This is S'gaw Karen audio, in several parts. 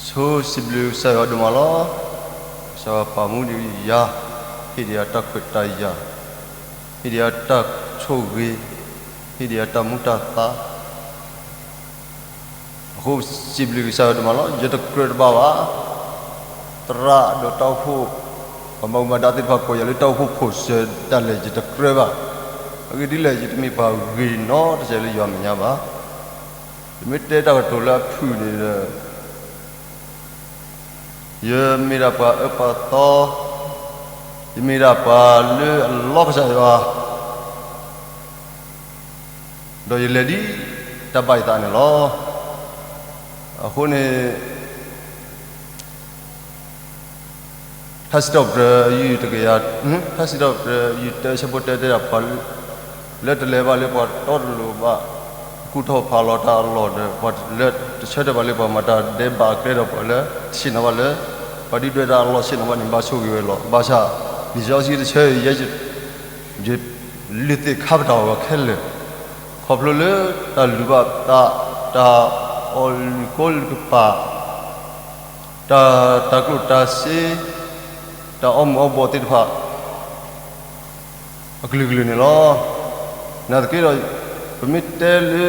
ဆိစံးဘျုးကစၢ်ယွၤဒိၣ်မးလီၤ. ကစၢ်ယွၤပာ်မူဒံးယၤ, ဟ့ၣ်ဒံးယၤတၢ်ခွဲးတၢ်ယာ်, ဟ့ၣ်ဒံးယၤတၢ်ဆိၣ်ဂ့ၤ, ဟ့ၣ်ဒံးယၤတၢ်မူတၢ်သါ. အဃိစံးဘျုးကစၢ်ယွၤဒိၣ်မးလီၤ. ယတကြၢးတဘၣ်ဘၣ်. သရၣ်ဒီးတၢ်အိၣ်ဖှိၣ် ပှၤမၤမူဒါသ့ၣ်တဖၣ်ကိးယၤလၢတၢ်အိၣ်ဖှိၣ်ဖိၣ်စၢၤဒၣ်လဲာ် ယတကြၢးဘၣ်. အဂ့ၢ်ဒ်လဲၣ် ယတမ့ၢ်ပှၤဂ့ၤနီတစဲးလၢယွၤမဲာ်ညါဘၣ်. ယမ့ၢ်တဲတၢ်ကတိၤလၢအဖုၣ်န့ၣ်ဒီး ယမ့ၢ်ဒၣ်ပှၤအၢပှၤသီ, ယမ့ၢ်ဒၣ်ပှၤလၢအလီၢ်ကစၢ်ယွၤ, ဒီးယလဲၤဒ်တၢ်ဘၣ်ယသးန့ၣ်လီၤ. အဃိန့ၣ် ထါစံးထီၣ်ပတြၢၤ ယုၢ်တကယၤ, ထါစံးထီၣ်ပတြၢၤ ယုၢ်တၢဆၢဖိတၢတဲဒၣ် ပှၤလၢတလဲၤဘၣ်လၢပှၤတီတလိၤဘၣ် ကူၣ်ထီၣ်ဖးလီၤတၢ်အလီၢ်ဒီး ပှၤလၢတဆၢထၢၣ်ဘၣ်လၢပှၤမၤတၢ်ဒဲးဘးအကျဲဒီး ပှၤလၢတဆ့ၣ်နီၤဘၣ်လၢ ပှၤဒုၣ်ဒွဲၣ်တၢ်အလီၢ်ဆ့ၣ်နီၤဘၣ်န့ၣ် ဘၣ်ဆိၣ်ဂ့ၤဝဲလီၤ. ဘၣ်ဆၣ် လံာ်စီဆှံတဆၢအံၤ ယဲ ယလုၢ်သ့ၣ်ခါပတာ်အီၤခဲလၢာ်, ခီဖျိလၢတၢ်လုၢ်ဘၣ်သး, တၢ်အီၣ်လုၢ်ကိလုၢ်ကပာ်, တၢ်, တၢ်ကျိၣ်တၢ်စ့, တၢ်အီမူၤအီဘှီးသ့ၣ်တဖၣ် အကလုာ်ကလုာ်န့ၣ်လီၤ. နာ်သက့ဒီး ပမ့ၢ်တဲလၢ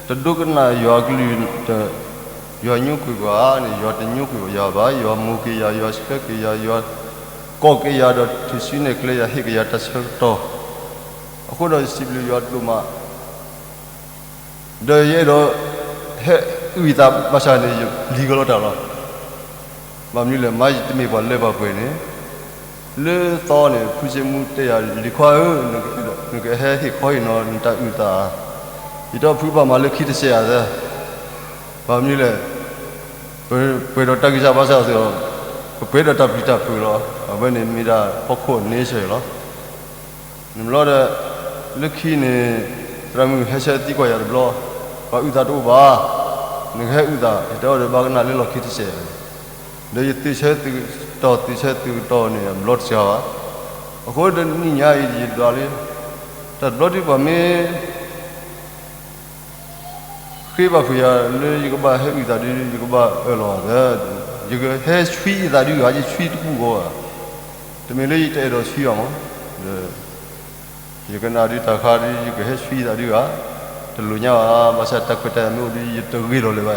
တဒိကနၣ်ယွၤကလုၢ်, ယွၤညိကွံာ်ပှၤန့ၣ် ယွၤတညိကွံာ်ယၤဘၣ်. ယွၤမူက့ၤယၤ, ယွၤဆှၢက့ၤယၤ, ယွၤကိးက့ၤယၤဒီး ထုးစုနဲၣ်ကျဲယၤ ဟ့ၣ်က့ၤယၤတၢ်ဆၢကတီၢ်. အဃိဒီးယစံးဘျုးယွၤဒိၣ်မး ဒီးယအဲၣ်ဒိး ဟဲအုၣ်ယသးဘၣ်ဆၣ်န့ၣ် ယပျံၤကလီတၢ်လီၤ. ဘၣ်မနုၤလဲၣ် မ့ၢ်ယတမ့ၢ်ပှၤလၢပှၤပှဲၤန့ၣ်, လၢသီန့ၣ် ဖုစ့မူတဲယၤ လံၤခွါဧၢ, နကဟဲဟ့ၣ်ခီဟ့ၣ်နီၤနတၢ်အုၣ်သးဧါ. ယတဲဖုဘၣ်မၤလၢခံတစဲးဧါသၢ. ဘၣ်မနုၤလဲၣ်, ပပှဲၤဒီးတၢ်ဂံၢ်စၢ်ဘါစၢ်အသိး, ပပှဲၤဒီးတၢ်ပျံၤတၢ်ဖုးလီၤ. အဝဲန့ၣ်မ့ၢ်ဒၣ်ဟီၣ်ခိၣ်အန့ဆၢၣ်လီၤ. န့ၣ်ဘျီဒီး လၢခံန့ၣ် သရၣ်မုၣ်ဟဲဆၢသံကွၢ်ယၤတဘျီ, ပှၤအုၣ်သးတအိၣ်ဘၣ်, နကဟဲအုၣ်သး, ယတဲအီၤဒီးဘၣ်ကနၣ်လၢလီၢ်ခံတစဲး, ဒီးယသုးဆၢသုးကတီၢ် သုးဆၢသုးကတီၢ်န့ၣ် အဘျီတစှၤဘၣ်. အဃိတနံၤညါအံၤ ယဒွးလၢ တၢ်တဘျီဒ်ပှၤမ့ၢ် ဃ့ဘၣ်ဖုးယၤလၢယကဘၣ်ဟဲအုၣ်သးဒ် ယကဘၣ်အၢၣ်လီၤသၢ, ယကဟဲဆှံယသးဒ်ဧါ, ယဆှံတကူၣ်ဂီၢ်ဧါ, တမ့ၢ်လၢယတအဲၣ်ဒိးဆှံဘၣ်မး, ဒီး ယကနၣ်ဒ်တၢ်ခါဒ် ယကဟဲဆှံယသးဒ်ဧါ, တလိၣ်ညါဘၣ်, ဘၣ်ဆၣ်တၢ်ခွဲးတၢ်ယာ်မ့ၢ်အိၣ်ဒ် ယတဂ့ၤလီၤလၢၤဘၣ်ဧါ.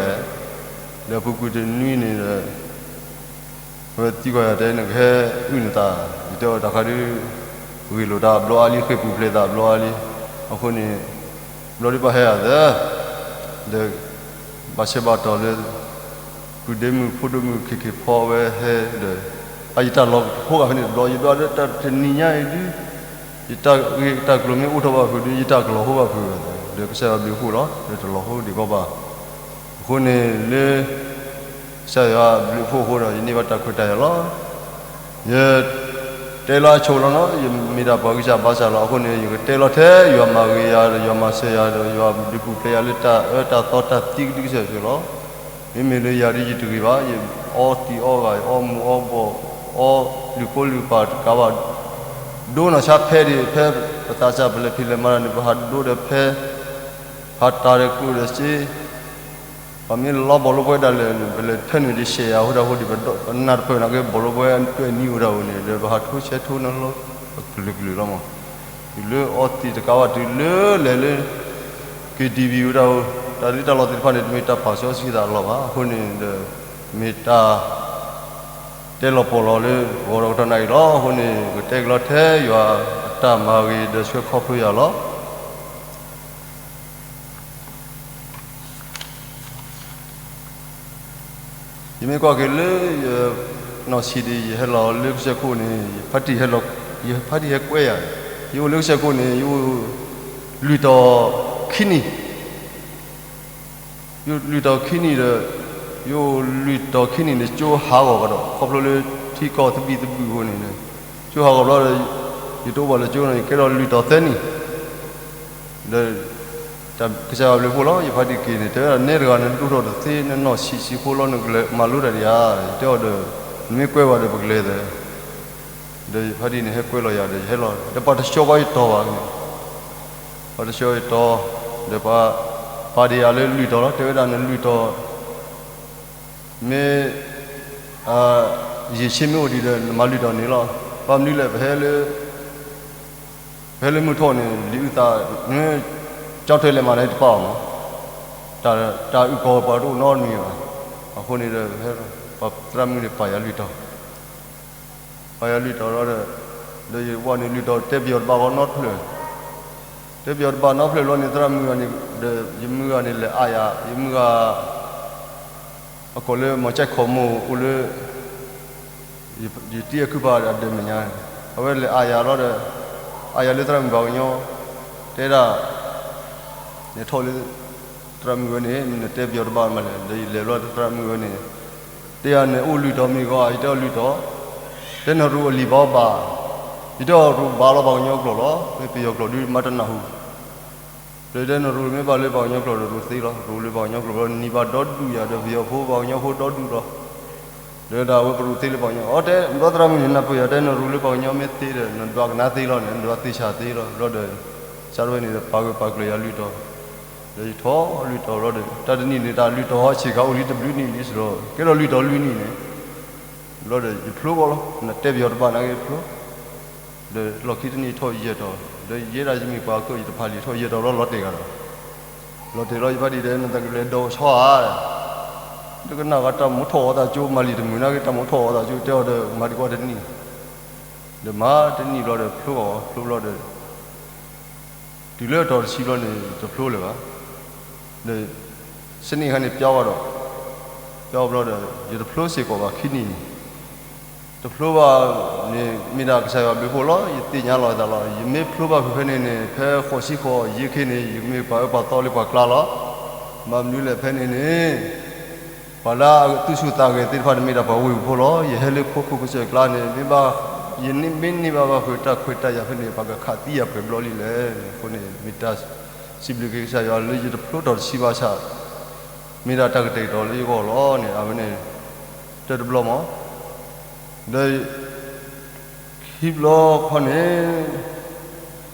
ဒီးပူၤကွံာ်တနွံန့ၣ်ဒီး အဝဲသံကွၢ်ယၤတဲ နကဟဲအုၣ်နသး, ယတဲအီၤတၢ်ခါဒ် ဂ့ၢ်လိာ်တၢ်အဘျီအါလံ, ဃ့ၢ်ပူၤဖျဲးသးအဘျီအါလံ, အဃိန့ၣ် ဘျီဒ်ပှၤဟဲအသး, ဒီး ဘၣ်ဆၢဘၣ်တီၤလၢ ပုၢ်ဒ့မုၣ်ဖိဒိၣ်မုၣ် ခ့ၣ်ခ့ၣ်ဖီဝဲဟဲဒီး အယတၢ်လီၤဟိဂၤဖဲန့ၣ်တဘျီ, ယဒွးလၢတၢ်တနံၤညါအံၤဒ် ယတၢ်ဂ့ၢ်တၢ်ကျိၤမ့ၢ်အိၣ်ထီၣ်ဘၣ်ဖုးဒ် ယတၢ်ကလီၤဟိဘၣ်ဖုး, ဒီးကစၢ်ယွၤဘျုးဖှိၣ်လီၤ, ဒီးတလီၤဟိဒံးကီးဘၣ်. အဃိန့ၣ်လၢ ကစၢ်ယွၤဘျုးဖှိၣ်အဃိဒီး ယန့ၢ်ဘၣ်တၢ်ခွဲးတၢ်ယာ်လီၤ. ယတဲလီၤအဆိလီၤနီၤ, ယမ့ၢ်ဒၣ်ပှၤဂံၢ်စၢ်ဘါစၢ်လီၤ. အဃိန့ၣ် ယကတဲလီၤထဲယွၤမၤဂ့ၤယၤဒီး ယွၤမၤစၢၤယၤဒီး ယွၤဒုးပူၤဖျဲးယၤလၢတၢ်အၢတၢ်သီတၢ်သံကဒုကစၢ်ယွၤလီၤ. မ့မ့ၢ်လၢယၤဒ်ယတဂ့ၤဘၣ်, ယအီသံးအီဂၤ, ယအီမူၤအီဘှီး, အီလုၢ်ဖိလုၢ်ပၤတကးဘၣ်, ဒိနီၢ်ဆါဖဲဒံး ဖဲပသးစၢ်ပလဲၤဖံးလဲၤမၤတၢ်န့ၣ် ပဟးဒိဒီးဖဲ ဟးတၢ်ဒီးကျိၣ်ဒီးစ့ ပမ့ၢ်လီဘီၣ်လိပှဲၤဒၣ်လဲာ်န့ၣ် ပလဲၤထၢနုာ်ဒံးစဲးယၤအဃိတၢ်ဃိဒံး ပနၢ်တဖၢၣ်နာ်က့ ဘီၣ်လိပှဲၤတွဲၣ်နံၤအိၣ်တၢ်ဧိၤန့ၣ် ဒီးပဟးထိဆဲးထိနၢလီၤ အကလုာ်ကလုာ်လီၤမး. တုၤလၢအီသံးတကးဘၣ် တုၤလၢလဲၤလၢ KTV အိၣ်တၢ်ဧိၤ တၢ်လၢတၢ်လီၢ်သ့ၣ်တဖၣ်န့ၣ် တမ့ၢ်တၢ်ပာ်စီဆှံသးအလီၢ်ဘၣ်. အဃိန့ၣ်ဒီး မ့ၢ်တၢ် တဲလီၤပီၢ်လီၤလၢ ဂီၤဒီးကတီၢ်နၣ်အံၤလီၤ. အဃိန့ၣ် ကတဲက့ၤလီၤထဲယွၤအတၢ်မၤဂ့ၤဒီးဆှၢခီဖျိယၤလီၤ. ယမ့ၢ်ကွၢ်က့ၤလၢယနီၢ်ဆံးဒံး ယဟဲလီၤလၢကစၢၢ်ခိၣ်န့ၣ် ယဖါတံၢ်ဟဲလီၤ, ယဖါတံၢ်ဟဲကွဲယၤ, ယအိၣ်လၢကစၢၢ်ခိၣ်န့ၣ် ယအိၣ်လွံၢ်တီၤခံနံၣ် ယအိၣ်လွံၢ်တီၤခံနံၣ်ဒီး ယအိၣ်လွံၢ်တီၤခံနံၣ်န့ၣ် ကၠိဟးဂီၤကဒီး ခီဖျိလၢထံကီၢ်သဘံၣ်သဘုၣ်အဃိန့ၣ် ကၠိဟးဂီၤဘျီဒီး ယတအိၣ်ဘၣ်လၢကၠိန့ၣ် ယကဲထီၣ်လွံၢ်တီၤသၢနံၣ် ဒီး ကစၢ်ယွၤဘျုးဖှိၣ်လီၤ. ယဖါတံၢ်က့ၤန့ၣ် တဲဝဲဒၣ် နဲတဂၤန့ၣ် ဒိၣ်ထီၣ်တသ့ နနီၢ်ဆံးဆံးဖိလီၤ နကလဲၤမၤလိတၢ်ဒံးဧါ. ယတဲအီၤဒီး နမ့ၢ်ကွဲဝဲဒီးပကလဲၤသၢ ဒီးယဖါတံၢ်န့ၣ် ဟဲကွဲလီၤယၤဒီး ယဟဲလီၤ ဒီးပှၤတဆှီဃီယတီၤဘၣ်န့ၣ် ပှၤတဆှီယတီၤ ဒီးပှၤ ပာ်ဒံးယၤလၢလွံၢ်တီၤလီၤ. တဲဝဲဒၣ်နလွံၢ်တီၤ မ့ၢ် ယံာ်ဆံမ့ၢ်အိၣ်ဒံးဒီး နမၤလုၢ်ထီၣ်န့ၣ်လီၤ. ဘၣ်မနုၤလဲၣ် ပဟဲလၢ ပဟဲလၢမုၢ်ထီၣ်န့ၣ် လံာ်အုၣ်သး ကၠီထွဲလဲၤမၤန့ၣ်တပာ်အီၤမး, တၢ်အုၣ်ကီၤပှၤတအိၣ်နီတမံၤဘၣ်. အဃိန့ၣ်ဒီး ပသရၣ်မုၣ်န့ၣ် ပာ်ယၤလုၢ်ထီၣ် ပာ်ယၤလုၢ်ထီၣ်လီၤဒီး ဒီးယဝဲန့ၣ်လုၢ်ထီၣ်တဲပယီၤတဘၣ်ဃီနီတဖျၢၣ်, တဲပယီၤတဘၣ်နီတဖျၢၣ်လီၤန့ၣ် သရၣ်မုၣ်ဂၤန့ၣ် ဒီးယမုၢ်ဂၤန့ၣ်လဲၤအါယၤ ယမုၢ်ဂၤ အကိးလၢ မီၤကၠဲၣ်ခိၣ်မိၢ်အိၣ်လၢ ယတံၤအခုၣ်ဖးအဒၢးမဲာ်ညါ, အဝဲလဲၤအါယၤလီၤဒီး အါယၤလၢသရၣ်မုၣ်ပှၤကညီ တဲဒၣ် နထီၣ်လၢ သရၣ်မုၣ်ဝဲန့ၣ် နတဲပယီၤတဘၣ်မးလဲၣ်, ဒီးယလဲၤလီၤသရၣ်မုၣ်ဝဲန့ၣ် တဲယၤနအိၣ်လုၢ်ထီၣ်မ့ၢ်ဂီၤ ယတဲအီၤလုၢ်ထီၣ်, တဲနရူးအလံာ်ဘၣ်ဘၣ်, ယတဲအီၤရူးဘၣ်လီၤပှၤကညီကျိာ်လီၤ, မ့ၢ်ပယီၤကျိာ်ဒုးမၤတနၢ်ဟူ ဒီးတဲနရူးမ့ၢ်ဘၣ်လၢပှၤကညီကျိာ်ဒီးရူးသ့လီၤ, ရူးလၢပှၤကညီကျိာ်လီၤ, နံၤဘၣ်ဒီဒူၣ်ယၤဒီး ပယီၤဖိပှၤကညီဖိဒီဒူၣ်လီၤ, ဒီးဒၣ်ဝဲပရူးသ့လၢပှၤကညီ, အီတဲ ဘျီသရၣ်မုၣ်န့ၣ် နၢ်ပၢၢ်ယၤ တဲနရူးလၢပှၤကညီမ့ၢ်သ့ဒီး နဒွးကနၣ်သ့လီၤန့ၣ် နဒွးသ့ၣ်ဆၣ်သ့လီၤ, ဘျီဒီး စးထီၣ်ဖဲန့ၣ်ဒီး ပာ်ဂၢၢ်ပာ်ကျၢၤယၤလုၢ်ထီၣ်, ဒီးယထီၣ်လုၢ်ထီၣ်ဘျီဒီး တၢ်တနံၣ်န့ၣ် တၢ်လုၢ်ထီၣ်ဟီဆံးခါအိၣ်လံတဘျုးနံၣ်လံစ့ၢ်ကီး ကဲထီၣ်လုၢ်ထီၣ်လွံၢ်နံၣ်န့ၣ် ဘျီဒီး ယဖျိကီးလီၤ, နတဲပယီၤတဘၣ်နာ်က့ဖျိ, ဒီးလီၢ်ခံတနံၣ်ထီၣ်ယဲၢ်တီၤ, ဒီးယဲဒၣ်ယမ့ၢ်ပှၤကၢၣ်ယတဖၣ်လံာ်ထီၣ်ယဲၢ်တီၤဘျီလီၤတဲာ်ဂၤဒီး, လီၤတဲာ်လီၤယဖးဒံးဒီး နသးကလဲၤဒီးဆီဧါ, တကနၣ်ဂၤတၢ်မူထီၣ်အီၣ်သးကၠိ မၤလံာ်တမုာ်နာ်က့ တၢ်မူထီၣ်အီၣ်သးကၠိ တဲအီၤဒီး မၤဒံးကွၢ်တနံၣ်, ဒီးမၤတနံၣ်ဘျီဒီး ဖျိကီး ဖျိဘျီဒီး တုၤလၢအတီၤတဆံဘျီန့ၣ် တဖျိလၢၤဘၣ်, ဒီး စနံၣ်ခါန့ၣ်ပျီဘၣ်ဒီး, ပျီဘျီဒီး ယတဖျိစ့ၢ်ကီးဘၣ်ခံနံၣ်န့ၣ်, တဖျိဘၣ်န့ၣ် မ့ၢ်ဒၣ်ကစၢ်ယွၤဘျုးဖှိၣ်လီၤ, ယသ့ၣ်ညါလီၤအသးလီၤ, ယမ့ၢ်ဖျိဘၣ်ဖဲဖဲန့ၣ်န့ၣ် ဖဲဃိးဆံဃိးယဲၢ်ခ့န့ၣ် ယမ့ၢ်ပှၤအၢပှၤသီလၢပှၤကျါလီၤ, ဘၣ်မနုၤလဲၣ်ဖဲန့ၣ်န့ၣ် ပှၤလၢအသူၣ်ဆူၣ်သးဂဲၤသ့ၣ်တဖၣ်န့ၣ် မ့ၢ်ဒၣ်ပှၤဝ့ၢ်ပူၤဖိလီၤ, ယဟဲလၢဖိခိၣ်ကစၢၢ်ကျါန့ၣ် မ့ၢ်ဘၣ် ယမ့ၢ်န့ၢ်ဘၣ်ဘၣ်ဃုာ်တၢ်ခွဲးတၢ်ယာ်ဖဲန့ၣ် ပှၤကခးသံယၤပှဲၤဘျီလံလဲၣ်, အဃိန့ၣ် မ့ၢ်တၢ်စံးဘျုးက့ၤကစၢ်ယွၤလၢယတဖျိထီၣ်တဆံဘၣ်ဆၣ်, မ့ၢ်ဒၣ်တၢ်ကတဲာ်ကတီၤလၢယဂီၢ်လီၤန့ၣ် အဝဲန့ၣ် တၢတဘျီမး, ဒီး ခံဘျီခီန့ၣ်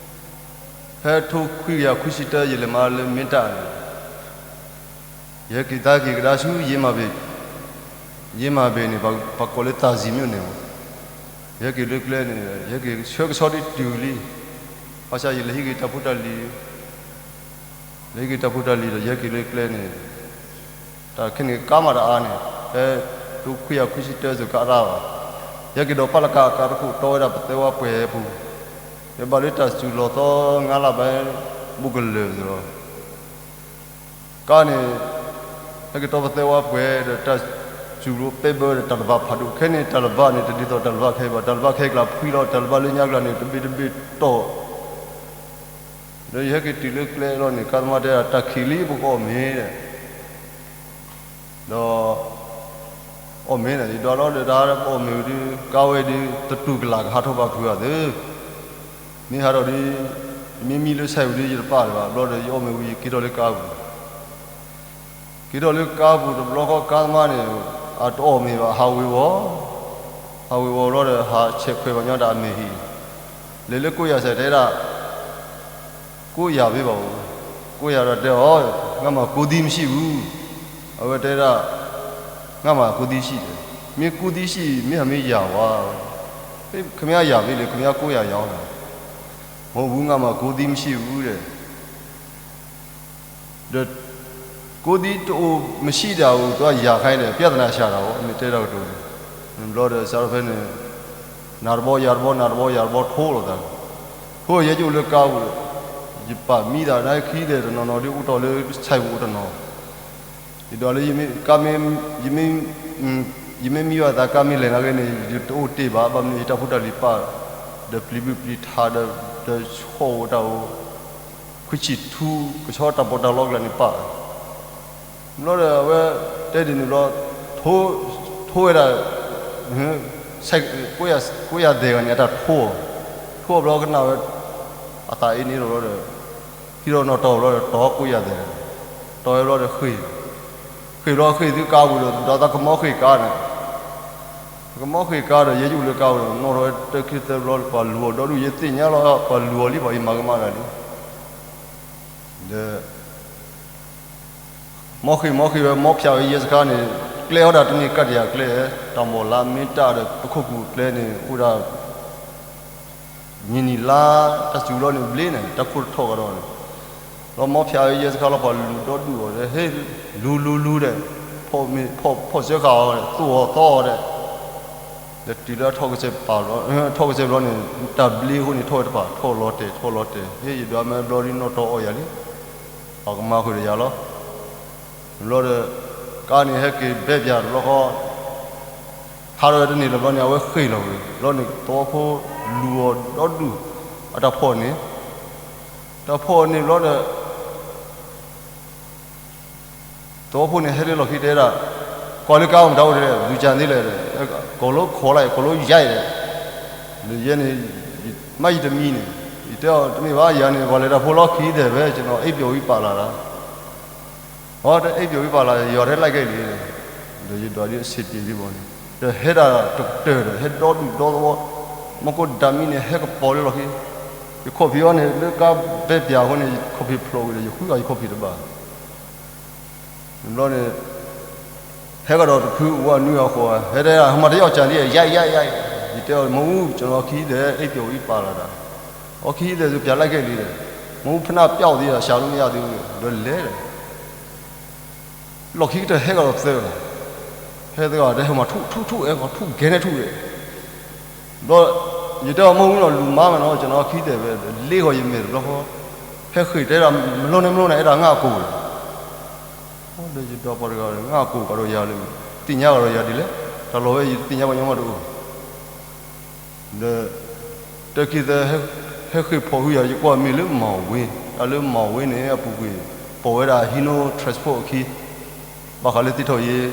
ဖဲထိခွံကယၤခွံဆံတၢ ယလဲၤမၤလၢမ့ၢ်တၢ်န့ၣ် ယဟဲက့ၤသးက့ၤကဒါဆူ ယ့မၤဘ့ၣ်, ယ့မၤဘ့ၣ်န့ၣ် ပှၤကိးလၢသးစံၤမ့ၢ်န့ၣ်, ယဟဲက့ၤလၢကျဲန့ၣ် ယဟဲက့ၤဆၢကဆီဒ်တုၤလံ, ဘၣ်ဆၣ်ယလဲၤဟံးက့ၤတၢ်ဖိတၢ်လံၤ, လဲၤဟံးက့ၤတၢ်ဖိတၢ်လံၤဒီး ယဟဲက့ၤလၢကျဲန့ၣ် တၢ်ခဲန့ၣ်ကါမးတအါန့ၣ် ဖဲ ထိခွံကယၤခွံဆံတၢ စၢၤကါတၢ်ဘၣ်, ယဟဲက့ၤဒီးပာ်လၢကါအကါတခိၣ် တီဝဲဒၣ်ပသဲဝါပှဲၤပူၤ, ယဘၣ်လၢတၢ်စူၤလီၤသီငါလၢ်ဘၣ် ဘူးကလၢာ်စ့ၢ်ကီး ကါန့ၣ် ဟဲက့ၤတီပသဲဝါပှဲၤဒီး တၢ်စူၤလီၤပဲဘၢဒီး တၢ်လၢၤဘၣ်ဖးဒိၣ်, ခဲန့ၣ် တၢ်လၢၤဘၣ်န့ၣ် တဒ်သိးတၢ်လၢၤဘၣ်ခဲအံၤဘၣ်, တၢ်လၢၤဘၣ်ခဲအံၤကျါဖှံလီၤ, တၢ်လၢၤဘၣ်လၢညါကျါန့ၣ် တဘ့ၣ်တဘ့ၣ်တီၢ်, ဒီးယဟဲက့ၤတုၤလၢကျဲလီၤန့ၣ် ကါသမားတဲဒၣ် တၢ်ခံးလံ ပကအီၣ်မ့ၤဒီး ဒီး အီၣ်မ့ၤန့ၣ် ယဒွးလီၤဒီး တၢ်ပအီၣ်မ့ၤဝံၤဒီး ကါဝဲဒီး တတူၢ်ကလာ်ကဟးထီၣ်ဘၣ်ဖုးအသး, မ့ၢ်ဟးထီၣ်ဒီး ယမ့ၢ်မံလၢဆဲးဝံၤဒီး ယတပာ်လၢၤဘၣ်, ဘျီဒီး ယအီၣ်မ့ၤဝံၤ ယက့ၤထီၣ်လၢကါပူၤ, က့ၤထီၣ်လၢကါပူၤတဘျီဃီ ကါသမားန့ၣ် အတအီၣ်မ့ၤဘၣ် ဟးဝ့ၤဝီၤ, ဟးဝ့ၤဝီၤဘျီဒီး ဟးဆဲးခွဲးပှၤညီတၢ်အမဲာ်ဟံၣ်, လဲၤလၢကိးယၤစဲးတဲဒၣ် ကိးယၤဘ့ၣ်ဘၣ်အိၣ်, ကိးယၤဒီးတဲအီၤ, ငါမၤကိးသံမံၤဆံးဘူး, အဝဲတဲဒၣ်, ငါမၤကိးသံဆံး, မ့ၢ်ကိးသံဆံး မ့ၢ်ဟးမ့ၢ်ယၤဝဲ, ခမ့ၢ်ယၤဘ့ၣ်လဲၣ် ခမ့ၢ်ကိးယၤယၤအီၤ, မ့ၢ်ဘူး ငါမၤကိးသံမံၤဆံးဘူးဒီး ဒီး ကိးသံတအိၣ်မံၤဆံးဒၣ်အိၣ် သုယၤခါအံၤဒီး ပြဿနာစှၤတၢ်ဝဲ မ့ၢ်တဲတၢ်ကတိၤန့ၣ်, ဘျီဒီးစးထီၣ်ဖဲန့ၣ် နၤတဘီယၤတဘီ နၤတဘီယၤတဘီထိလိာ်သး, ထိယဲယအိၣ်လၢကါပူၤဒီး ယပာ်မံသးနာ်ခံဒီး တနီၤနီၤဒ်အိၣ်တီၢ်လၢဆဲးပူၤအိၣ်တနီၤ, ယဒွးလၢ ယမ့ၢ်မံဘၣ်သး ကါမ့ၢ်လဲၤနာ်က့န့ၣ် ယတအိၣ်တ့ၢ်ဘၣ်, ဘၣ်မနုၤ ယတၢ်ဖိတၢ်လံၤပာ် ဒီးပျံၤဘုၣ်ပျံၤထးဒီး ဒီးဆီၣ်ဝဲတၢ်အိၣ် ခွံဆံၣ်ထူ ကဆီတၢ်ပီးတၢ်လီကျါန့ၣ်ပာ်, ဘျီဒီးအဝဲတဲဒ်န့ၣ်ဘျီ ထိဝဲဒၣ် ကိးယၤသဲးဂၤန့ၣ် အတၢ်ထိအီၤ, ထိအီၤဘျီကနၣ်ဝဲ အသးအ့န့ၣ်လီၤဘျီဒီး ဟံးထီၣ်နီၣ်တီၢ်ဘျီဒီး တီၤကိးယၤသဲး, တီၤဝဲဘျီဒီးဃ့ၢ်, ဃ့ၢ်ဘျီဃ့ၢ်သုကါပူၤဒီး ဒီးသးကမီၤဃ့ၢ်ကါန့ၣ် ကမီၤဃ့ၢ်ကါဒီး ယဲယအိၣ်လၢကါပူၤဒီး နီၣ်ထီၣ်ဝဲတၢ်ခံသၢဘျီ ပှၤလူၤအီၤဒီဒူၣ် ယသ့ၣ်ညါလီၤ ပှၤလူၤအီၤလံ ပှၤအံၤမၤကမၣ်တၢ်လံ, ဒီး မီၤဃ့ၢ်မီၤဃ့ၢ်ဝဲ မီၤဖၠးဝဲယဲစခါန့ၣ် ကျဲအိၣ်ဒၣ်တန့ၢ်ကတၢၢ်တယၤကျဲ, တၢ်မီၢ်လါမ့ၢ်တၢ်ဒီး ပခိၣ်ကူၣ်ကျဲန့ၣ် အိၣ်ဒၣ် မုၢ်နံၤလါတၢ်စူၤလီၤန့ၣ်ဘျ့န့ၣ် တၢ်ခိၣ်တထီၣ်ကဒီးန့ၣ်, ဒီးမီဖၠးဝဲယဲစခါလီၤ ပှၤလူၤဒီဒူၣ်အီၤဒီး ဟ့ၣ်လူၤလူၤလူၤဒီး ဖီၣ်စၢဃာ်အီၤဒီး သူၣ်အီၤသီအီၤဒီး, ဒီးတုၤလၢအထီၣ်ကစဲးပာ်လီၤ, ထီၣ်ကစဲးဘျီန့ၣ် တၢ်ဘျ့အဃိန့ၣ် ထီၣ်ဝဲတပၤ ထီၣ်လီၤတဲာ် ထီၣ်လီၤတဲာ် ဟ့ၣ်ယဒွးမ့ၢ်ဘျီဒ်နီၢ်တီအီၣ်ယၤလံ, ပှၤကမၤဃုာ်ဒီးယၤလီၤ. ဘျီဒီး ကါန့ၣ်ဟဲက့ၤဘဲပၠးတဘျီဃီ, ဟးထီၣ်ဝဲတန့ၢ်လၢၤဘျီန့ၣ် အဝဲဃ့ၢ်လီၤဝဲ, ဘျီန့ၣ် သဝီဖိလူၤအီၤဒီဒူၣ်, အတၢ်ဖီၣ်န့ၣ်, တၢ်ဖီၣ်န့ၣ်ဘျီဒီး သဝီဖိန့ၣ် ဟဲလၢလီၢ်ခံတဲဒၣ်, ကွၢ်လၢကါအိၣ်မတၤအိၣ်တဲလဲၣ် လူၤကၢ်သ့လဲၣ်, ကိးလိခိးလၢ ကိးလိယါအံၤလဲၣ်, ဒီးယဲန့ၣ် မ့ၢ်ယတမံၤန့ၣ်, ယတဲအီၤတမ့ၢ်ဘၣ် ယၤန့ၣ် ပှၤလဲၤတၢ်ဖိလီၢ်ခံဒဲးဖဲ ကနီၤအိပ်ပျော်ပြီးပါလာတာ, အီၤတအိပ်ပျော်ပြီးပါလာ ယွၤထဲလိုက်ခဲ့လံ, ဒီးယဒွးဒ်အဆင်ပြေဒ်ဘၣ်န့ၣ်, ဒီးဟဲဒၣ်တကတၢၢ်ဒီး ဟဲဒီဒူၣ်ဒီသဝီ, မီၢ်ကိၣ်ဒၣ်မံန့ၣ် ဟဲကပီၤလၢလီၢ်ခံ, ယခီၣ်ဖံးအီၤန့ၣ် လၢကါဘဲပၠးအဃိန့ၣ် ယခီၣ်ဖံးဖျိးဝံၤဒီး ယဃုအီၤယခီၣ်ဖံးတဘၣ် ဘျီန့ၣ် ဟဲကဒီးတဖုအိၣ်ဝဲနွံဂၤဃိးဂၤ ဟဲတဲဒၣ် ဟဲမၤတယီၢ်ကၢ်ဒ်အံၤ ယါအံၤ ယါအံၤ ယါအံၤ, ယတဲအီၤ မ့ၢ်အူ ကျွန်တော် ခရီးသည် အိပ်ပျော်ပြီး ပါလာတာ, အီ ခရီးသည် ဆို ပြန်လိုက်ခဲ့လံဒီး, မ့ၢ်အူ ဖနၢ်ပျောက်သေးတာ ရှာလို့မရသေးဘူး ဒီးလဲၤဒီး လီၢ်ခံကတၢၢ်ဟဲကဒီးသၢဂၤ, ဟဲသၢဂၤတဲ ဟဲမၤထူၣ်ထူၣ်ထူၣ် အဲၣ်ကီးထူၣ်ဂဲၤန့ၣ်ထူၣ်ဒီး ဘျီ ယတဲအီၤ မ့ၢ်အူနီၤ လူၤမါမးနီၤ ကျွန်တော် ခရီးသည် ပဲ လ့ဂီၤယမဲာ်တဘျီဃီ, ဟဲဃ့ၢ်တဲဒၣ် မလိန့ၣ်မလိန့ၣ် အဲၣ်ဒိးငါအကိာ်ဒီး ဒီးယဒီးပှၤတဂၤဒီး ငါအကိာ်ကဒီးယၤလၢ သ့ၣ်ညါကဒီးယၤဒ်လဲၣ်, တၢ်လီၢ်ဝဲယတသ့ၣ်ညါပှၤညီမးတအိၣ်, ဒီး တၢ်ခံသၢ ဟဲဃ့ၢ်ဖီၣ်ဟုယၤ ယကွၢ်မ့ၢ်လၢမီၢ်ဝ့, တၢ်လၢမီၢ်ဝ့န့ၣ် အပူၤကွံာ် ပိာ်ဝဲဒၣ် Hino Transport အခံ, ဘၣ်ဃးလၢသ့ၣ်ထီၣ်ယ့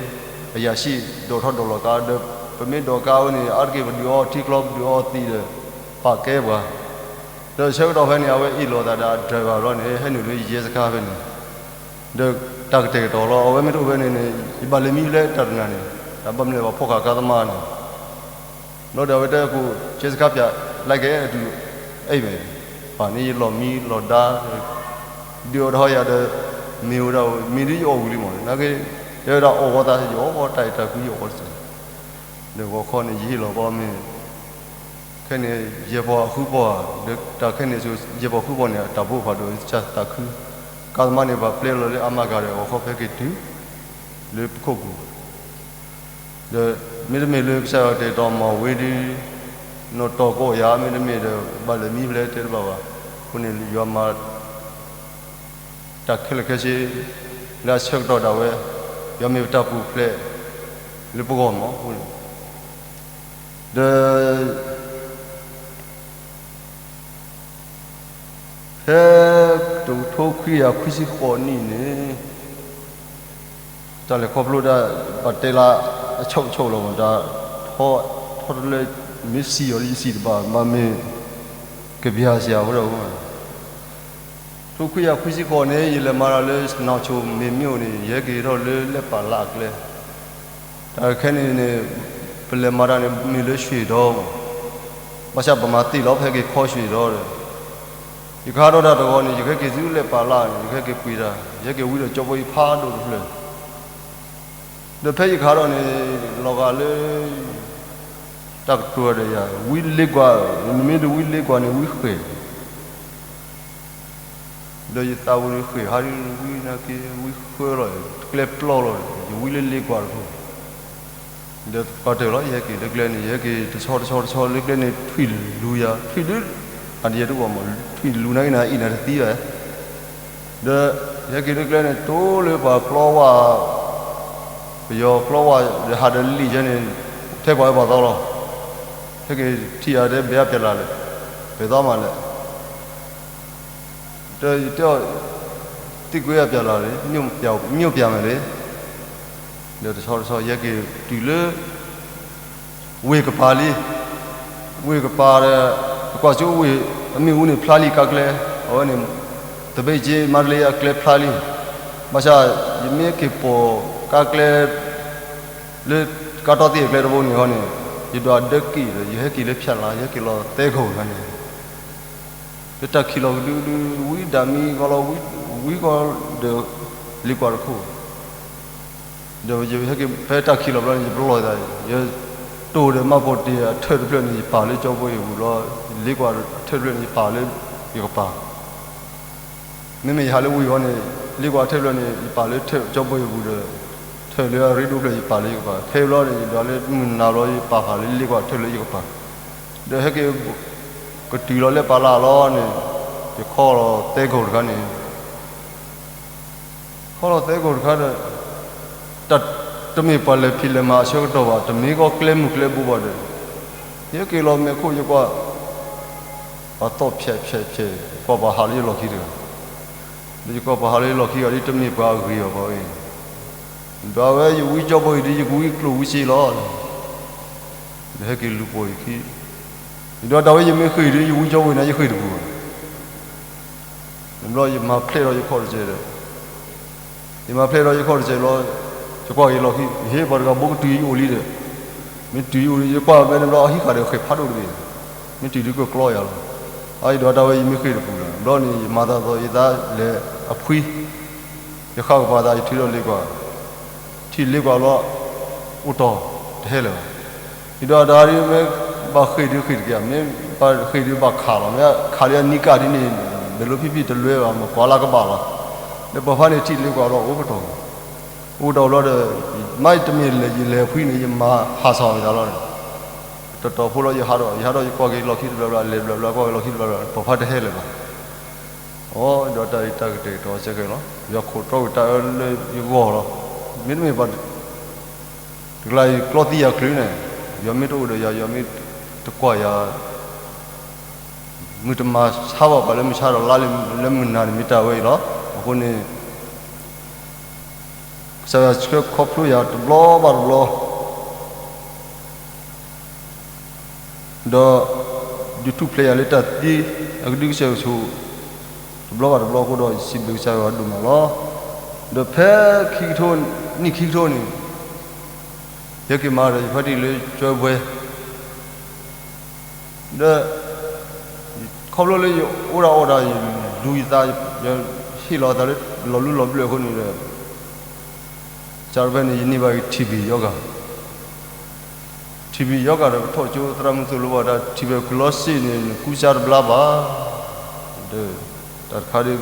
အယၤဆံၣ် ဒိးထီၣ်ဒိးလီၤကါဒီး ပမ့ၢ်ဒိးကါဝဲန့ၣ် အါတက့ၢ်ပဒုးအီထံကျီ ပဒုးအီသံဒီး ပာ်ကဲပှၤ, ဒီးဆၢကတီၢ်ဖဲန့ၣ် အဝဲအ့ၣ်လိာ်သးဒီးအ driver ဘျီန့ၣ် ဟဲနုာ်လၢယဲစခါဖဲန့ၣ်, ဒီးတၢ်ကတဲာ်ကတီၤလီၤ အဝဲမ့ၢ်တအိၣ်ဖဲန့ၣ်န့ၣ် ယဘၣ်လဲၤမံဖဲလဲၣ်တၢ်တနၤန့ၣ် တၢ်ဘၣ်မနုၤလဲၣ် ပှၤဖီၣ်ဃာ်ကါသမားန့ၣ် ဘျီဒီးအဝဲတဲအကိာ် ကဲစခါပၠး လိုက်ခဲ့ အတုၤ အိပ်မယ်, ပာ်န့ၢ်ယလီၤမံလီၤဒါ, ဒုးအိၣ်ဒီးယၤဒီး မ့ၢ်ဝဲဒၣ် မ့ၢ်ဒ်ယအီၣ်ဝံၤလံမး နာ်က့ တဲဝဲဒၣ်အီၣ်ဝဲသး ယအီၣ်ဝဲတၢ်အဲၣ်တၢ်ကွံ ယအီၣ်ဝဲတစဲး, ဒီးဂီၤခီန့ၣ် ယဟ့ၣ်လီၤဘီမ့ၢ် ခဲန့ၣ် ယဲၢ်ပီၢ်ဃုပီၢ်ဧါ, ဒီးတၢ်ခဲန့ၣ်ဆိ ယဲၢ်ပီၢ်ဃုပီၢ်န့ၣ် အတၢ်ဘိဖးဒိၣ်သးခု, ကါသမားန့ၣ် ပှၤပျဲလီၤလၢအါမးကၤဒီး ဂီၤခီဖဲက့ၤတုၤ လၢပခိၣ်ပူၤ, ဒီးမ့တမ့ၢ်လၢကစၢ်ယွၤတဲာ်တီမီၢ်ဝ့ဒီး နီၢ်တီကီၢ်ယၤ မ့တမ့ၢ်ဒီး ဘၣ်လဲၤမံဖဲလဲၣ်တဲတဘၣ်ဘၣ်, အဃိန့ၣ် ယွၤမၤ တၢ်ခဲလၢာ်ခဲဆ့ လၢအဆၢကတီၢ်ဒၣ်ဝဲ, ယွၤမ့ၢ်ပတၢ်ပူၤဖျဲး လၢပဂီၢ်မးအဃိန့ၣ်, ဒီး ဖဲ တကထိခွံကယၤခွံဆံဃိးနံၣ်န့ၣ် တၢ်လဲၤခီဖျိဒၣ် ပတဲလၢအဆိကဆိကလီၤမး တၢ် ထီတလၢ မ့ၢ်စံၣ်အီၤလၢယစံၣ်တဘၣ် မ့မ့ၢ် ကဘျၢဆံးအဃိဒီး ထိခွံကယၤခွံဆံဃိးန့ၣ် ယလဲၤမၤတၢ်လၢ စနီၤဆိ မ့ၢ်မ့ၢ်အိၣ်န့ၣ် ယဟဲက့ၤထီၣ်လၢလဲၤပာ်လၢအကျဲ, တၢ်ခဲန့ၣ်န့ၣ် ပလဲၤမၤတၢ်န့ၣ် မ့ၢ်လၢရွှ့ၣ်ဒီမး, ဘၣ်ဆၣ်ပမၤသ့ၣ်လီၤ ပဟဲက့ၤခီရွှ့ၣ်ဒီဒီး, ယကဟးထီၣ်တၢ်တဂီၤန့ၣ် ယကဟဲက့ၤဆူလဲၤပာ်လၢန့ၣ် ယကဟဲက့ၤပှ့ၤတၢ် ယဟဲက့ၤဝံဒီးကၠီဖိအံၤဖးဒိၣ်တဖျၢၣ်, ဒီးဖဲယကဟးထီၣ်န့ၣ် လီၤဂာ်လၢ တၢ်ကတိၤဒီးယၤ ဝံလ့ကွၢ်, နမ့ၢ်တဝံလ့ကွၢ်န့ၣ် ဝံဃဲၢ် ဒီးယသးဝံၤန့ၣ်ဃဲၢ်ဟးဒ်ဝံနာ်က့ ဝံဃၢလီၤ ကျဲပျီလီၤ, ယဝံလၢလ့ကွၢ်တခိၣ်, ဒီးပှၤတၢၢ်လီၤ ယဟဲက့ၤလၢကျဲန့ၣ် ယဟဲက့ၤတဆီတဆီတဆီလၢကျဲန့ၣ် ထွံၣ်လူၤယၤ ထွံၣ်ဒုး အဒံယတဝီမး ထွံၣ်လူၤနာ်က့န့ၣ် အအံၣ်နၤတသံဘၣ်, ဒီးယဟဲက့ၤလၢကျဲန့ၣ် တိလၢပှၤကျီဝါ ပယီၤကျီဝါ ဒီးဟးဒီးလံာ်ယဲန့ၣ် ထဲပှၤအၢပှၤသီလီၤ, ဟဲက့ၤထံၣ်အီၤတဲဘဲအပျဲၢ်လၢ်လဲၣ်, ပှဲၤသီမးလဲၣ်, ဒီးယတဲအီၤ သံကွံာ်အပျဲၢ်လၢ်လံ, မ့ၢ်အပျဲၢ်မးလဲၣ်, ဒီးတဆီတဆီ ယဟဲက့ၤတုၤလၢ ဝ့ၢ်ကပၤလံ, ဝ့ၢ်ကပၤဒီး ပကွၢ်စိဝ့ၢ် အမ့ၣ်အူန့ၣ်ဖျါလံကါကျဲ, အဝဲန့ၣ် သဘ့ၣ်က့မါတလ့အကျဲဖျါလံ, ဘၣ်ဆၣ် ယမ့ၢ်က့ၤပိာ်ကါကျဲ လၢကါတီသ့ၣ်အကျဲတဘိန့ၣ်ဟီန့ၣ် ယဒွးဒၢက့ၤဒီး ယဟဲက့ၤလၢဖၠၣ်လါ ယဟဲက့ၤလီၤသဲခိၣ်ခါန့ၣ်, လၢတၢ်ခံးလီၤကဒုကဒု ဝံဒၣ်မံကီလီၤ ဝံကီဒီး လ့ကွၢ်တခိၣ် ဒီးယဟဲက့ၤဖဲတၢ်ခံးလီၤဘျီန့ၣ် ယပလီၢ်သး, ယတိၢ်ဒီးမၢ်ဖိတ့ၢ်အထၢၣ်တဖျၢၣ်န့ၣ် ယပာ်လၢကၠီဘိအံၤအပူၤလီၤ, လ့ကွၢ်အထၢၣ်တဖျၢၣ်န့ၣ် ယပာ်လၢယကပၤ, မ့မ့ၢ်ယဟးလၢဝ့ၢ်အီၤန့ၣ် လ့ကွၢ်အထၢၣ်တဖျၢၣ်န့ၣ် ယပာ်လၢထၢၣ်ကၠီဘိအံၤအပူၤဒီး ထၢၣ်လၢအရ့ဒိၣ်တဖျၢၣ် ယပာ်လၢယကပၤ, ခဲအံၤဘျီန့ၣ် ယဒွးလၢမုၢ်နၤဘျီ ယပာ်ဃာ်လၢလ့ကွၢ်အထၢၣ်လၢယကပၤ, ဒီးဟဲက့ၤ ကတုၤလီၤလၢပာ်လၢ်လီၤန့ၣ် ယခီလီၤသဲကီၢ်တခါန့ၣ် ခီလီၤသဲကီၢ်တခါဒီး တၢ်တမ့ၢ်ပှၤလဲၤဖံးလဲၤမၤအဆၢကတီၢ်ဘၣ်, တမ့ၢ်ကီၢ်ကျဲမုၢ်ကျဲဘိဘၣ်ဒီး ယဟဲက့ၤလီၤမဲာ်ခိၣ် ယကွၢ် ပှၤသီၣ်ဖျဲးဖျဲးဖျဲး, ကွၢ်ပှၤဟးလၢယလီၢ်ခံတဂၤ, ဒီးယကွၢ်ပှၤဟးလၢယလီၢ်ခံဂၤဒ်တမ့ၢ်ပှၤအဂ့ၤဘၣ်ဝဲအံၤ, ဒီးအဝဲယဝံကၠီဘိအံၤဒီး ယကဝံကျိၣ်ဝံစ့လီၤ, ဒီးဟဲက့ၤလူၤပိာ်ယခံ, ယဒွးတၢ်ဝဲ ယမ့ၢ်ဃ့ၢ်ဒီး ယဝံကၠီဘိအံၤန့ၣ် ယဃ့ၢ်တပူၤဘၣ် ဘျီယမၤဖျဲၣ်ဒီးယခီၣ်တစဲးဒီး, ယမၤဖျဲၣ်ဒီးယခီၣ်တစဲးဘျီ, ယကွၢ်က့ၤလီၢ်ခံ, ဟ့ၣ် ပှၤတဂၤဘိကတုၤယအိၣ်လံဒီး, မ့ၢ်တုၤယအိၣ်လံ ယကွၢ်ဝဲန့ၣ်ဘျီ အဟံးဃာ်ဒီးဃ့ၢ်ဖးဒိၣ်တဘ့ၣ်, မ့ၢ်တုၤဒုးကကျီယၤလီၤ, အအံၤဒီးတၢ်ဝဲယမ့ၢ်ဃ့ၢ်တပူၤလီၤ, ဘျီန့ၣ် ယမၤသးသိးယသးလဲၤအဖှံ ယဃၣ်ကပၤသး ယထုးထီၣ်လ့ကွၢ်, ထံၣ်လ့ကွၢ်ဘျီ အိၣ်တီၢ်တဟဲလၢၤဘၣ်, ယဒွးတၢ်ဒ်မ့ၢ် ဘၣ်ဃ့ၢ်ဒုးဃ့ၢ်တက့ၢ်, မ့ၢ်ဘၣ်ဃ့ၢ်ဒုးဘၣ်ခးလီၤ, မ့ၢ်ခးလၢအနံၣ်ကၣ်ဒ်န့ၣ် ဘဲလိဖံဖံတလွဲဘၣ် မ့ၢ်ကွၢ်လၢကဘၣ်လီၤ, ဒီးပှၤဖါန့ၣ်ထံၣ်လ့ကွၢ်ဘျီအိၣ်ကတီၢ်, အိၣ်ကတီၢ်ဘျီဒီး မ့ၢ်တမ့ၢ်လဲၤယလဲၤအဖှံန့ၣ် ယမၤဟးဆၣ်မ့ၢ်သးလီၤ, တတီၤဖိလီၤ ယဟးထီၣ် ယဟးထီၣ် ယကွၢ်က့ၤလီၢ်ခံတဘျီဘျီ လဲၤဘျီဘျီ ကွၢ်က့ၤလီၢ်ခံတဘျီဘျီ ပှၤဖါတဟဲလၢၤဘၣ် အိၣ်ဒီးတၢ်အံၤတၢ်ကတဲာ်ကတီၤစဲဃဲလီၤ, ယွၤခိးတြီကွံာ်တၢ်အၢလၢယဂီၢ်လီၤ, မ့တမ့ၢ်ဘၣ် တကျါအံၤကျီသံယၤချုးန့ၣ်, ယွၤမ့ၢ်တအိၣ်ဒီးယၤ ယွၤမ့ၢ်တကွၢ်ယၤ, မုၢ်တမၤဆါဘၣ်ပှၤလၢမုၢ်ဆါဒီးလါလၢမုၢ်နၤန့ၣ်မ့ၢ်တၢ်ဝဲအံၤလီၤ, အဃိန့ၣ် ကစၢ်ယွၤဆှၢခီဖျိယၤတဘျီဘၣ်တဘျီ ဒီး ဒုးထူၣ်ဖျဲးယၤလၢတၢ်သံ အကဒုကစၢၢ်ကဆိး တဘျီဘၣ်တဘျီအဃိဒီး ယစံးဘျုးကစၢ်ယွၤဒိၣ်မးလီၤ. ဒီးဖဲခံကထိ နံၣ်ခံကထိန့ၣ် ယဟဲက့ၤမၤဒီးယဖါတံၢ်လၢကၠွဲဘှဲ ဒီး ခီဖျိလၢယအိၣ်ဒၣ်အီၣ်ဒၣ် ယလူၤယသး ယဟ့ၣ်လီၤသးလၢလီၤလူလီၤဘျၢၣ်အဃိန့ၣ်ဒီး ကၢ်တဖဲန့ၣ် ယန့ၢ်ဘၣ်က့ၤ ထံၣ်ဘံၣ် ယီဂၤ ထံၣ်ဘံၣ် ယီဂၤဒီး ကထီၣ်ကၠိသရၣ်မုၣ်သိၣ်လိဘၣ်တၢ် ထံၣ်ဘံၣ်ကူလီၤစ့ၣ်န့ၣ် နကူစါတဘျါဘၣ် ဒီး တၢ်တခါဒီး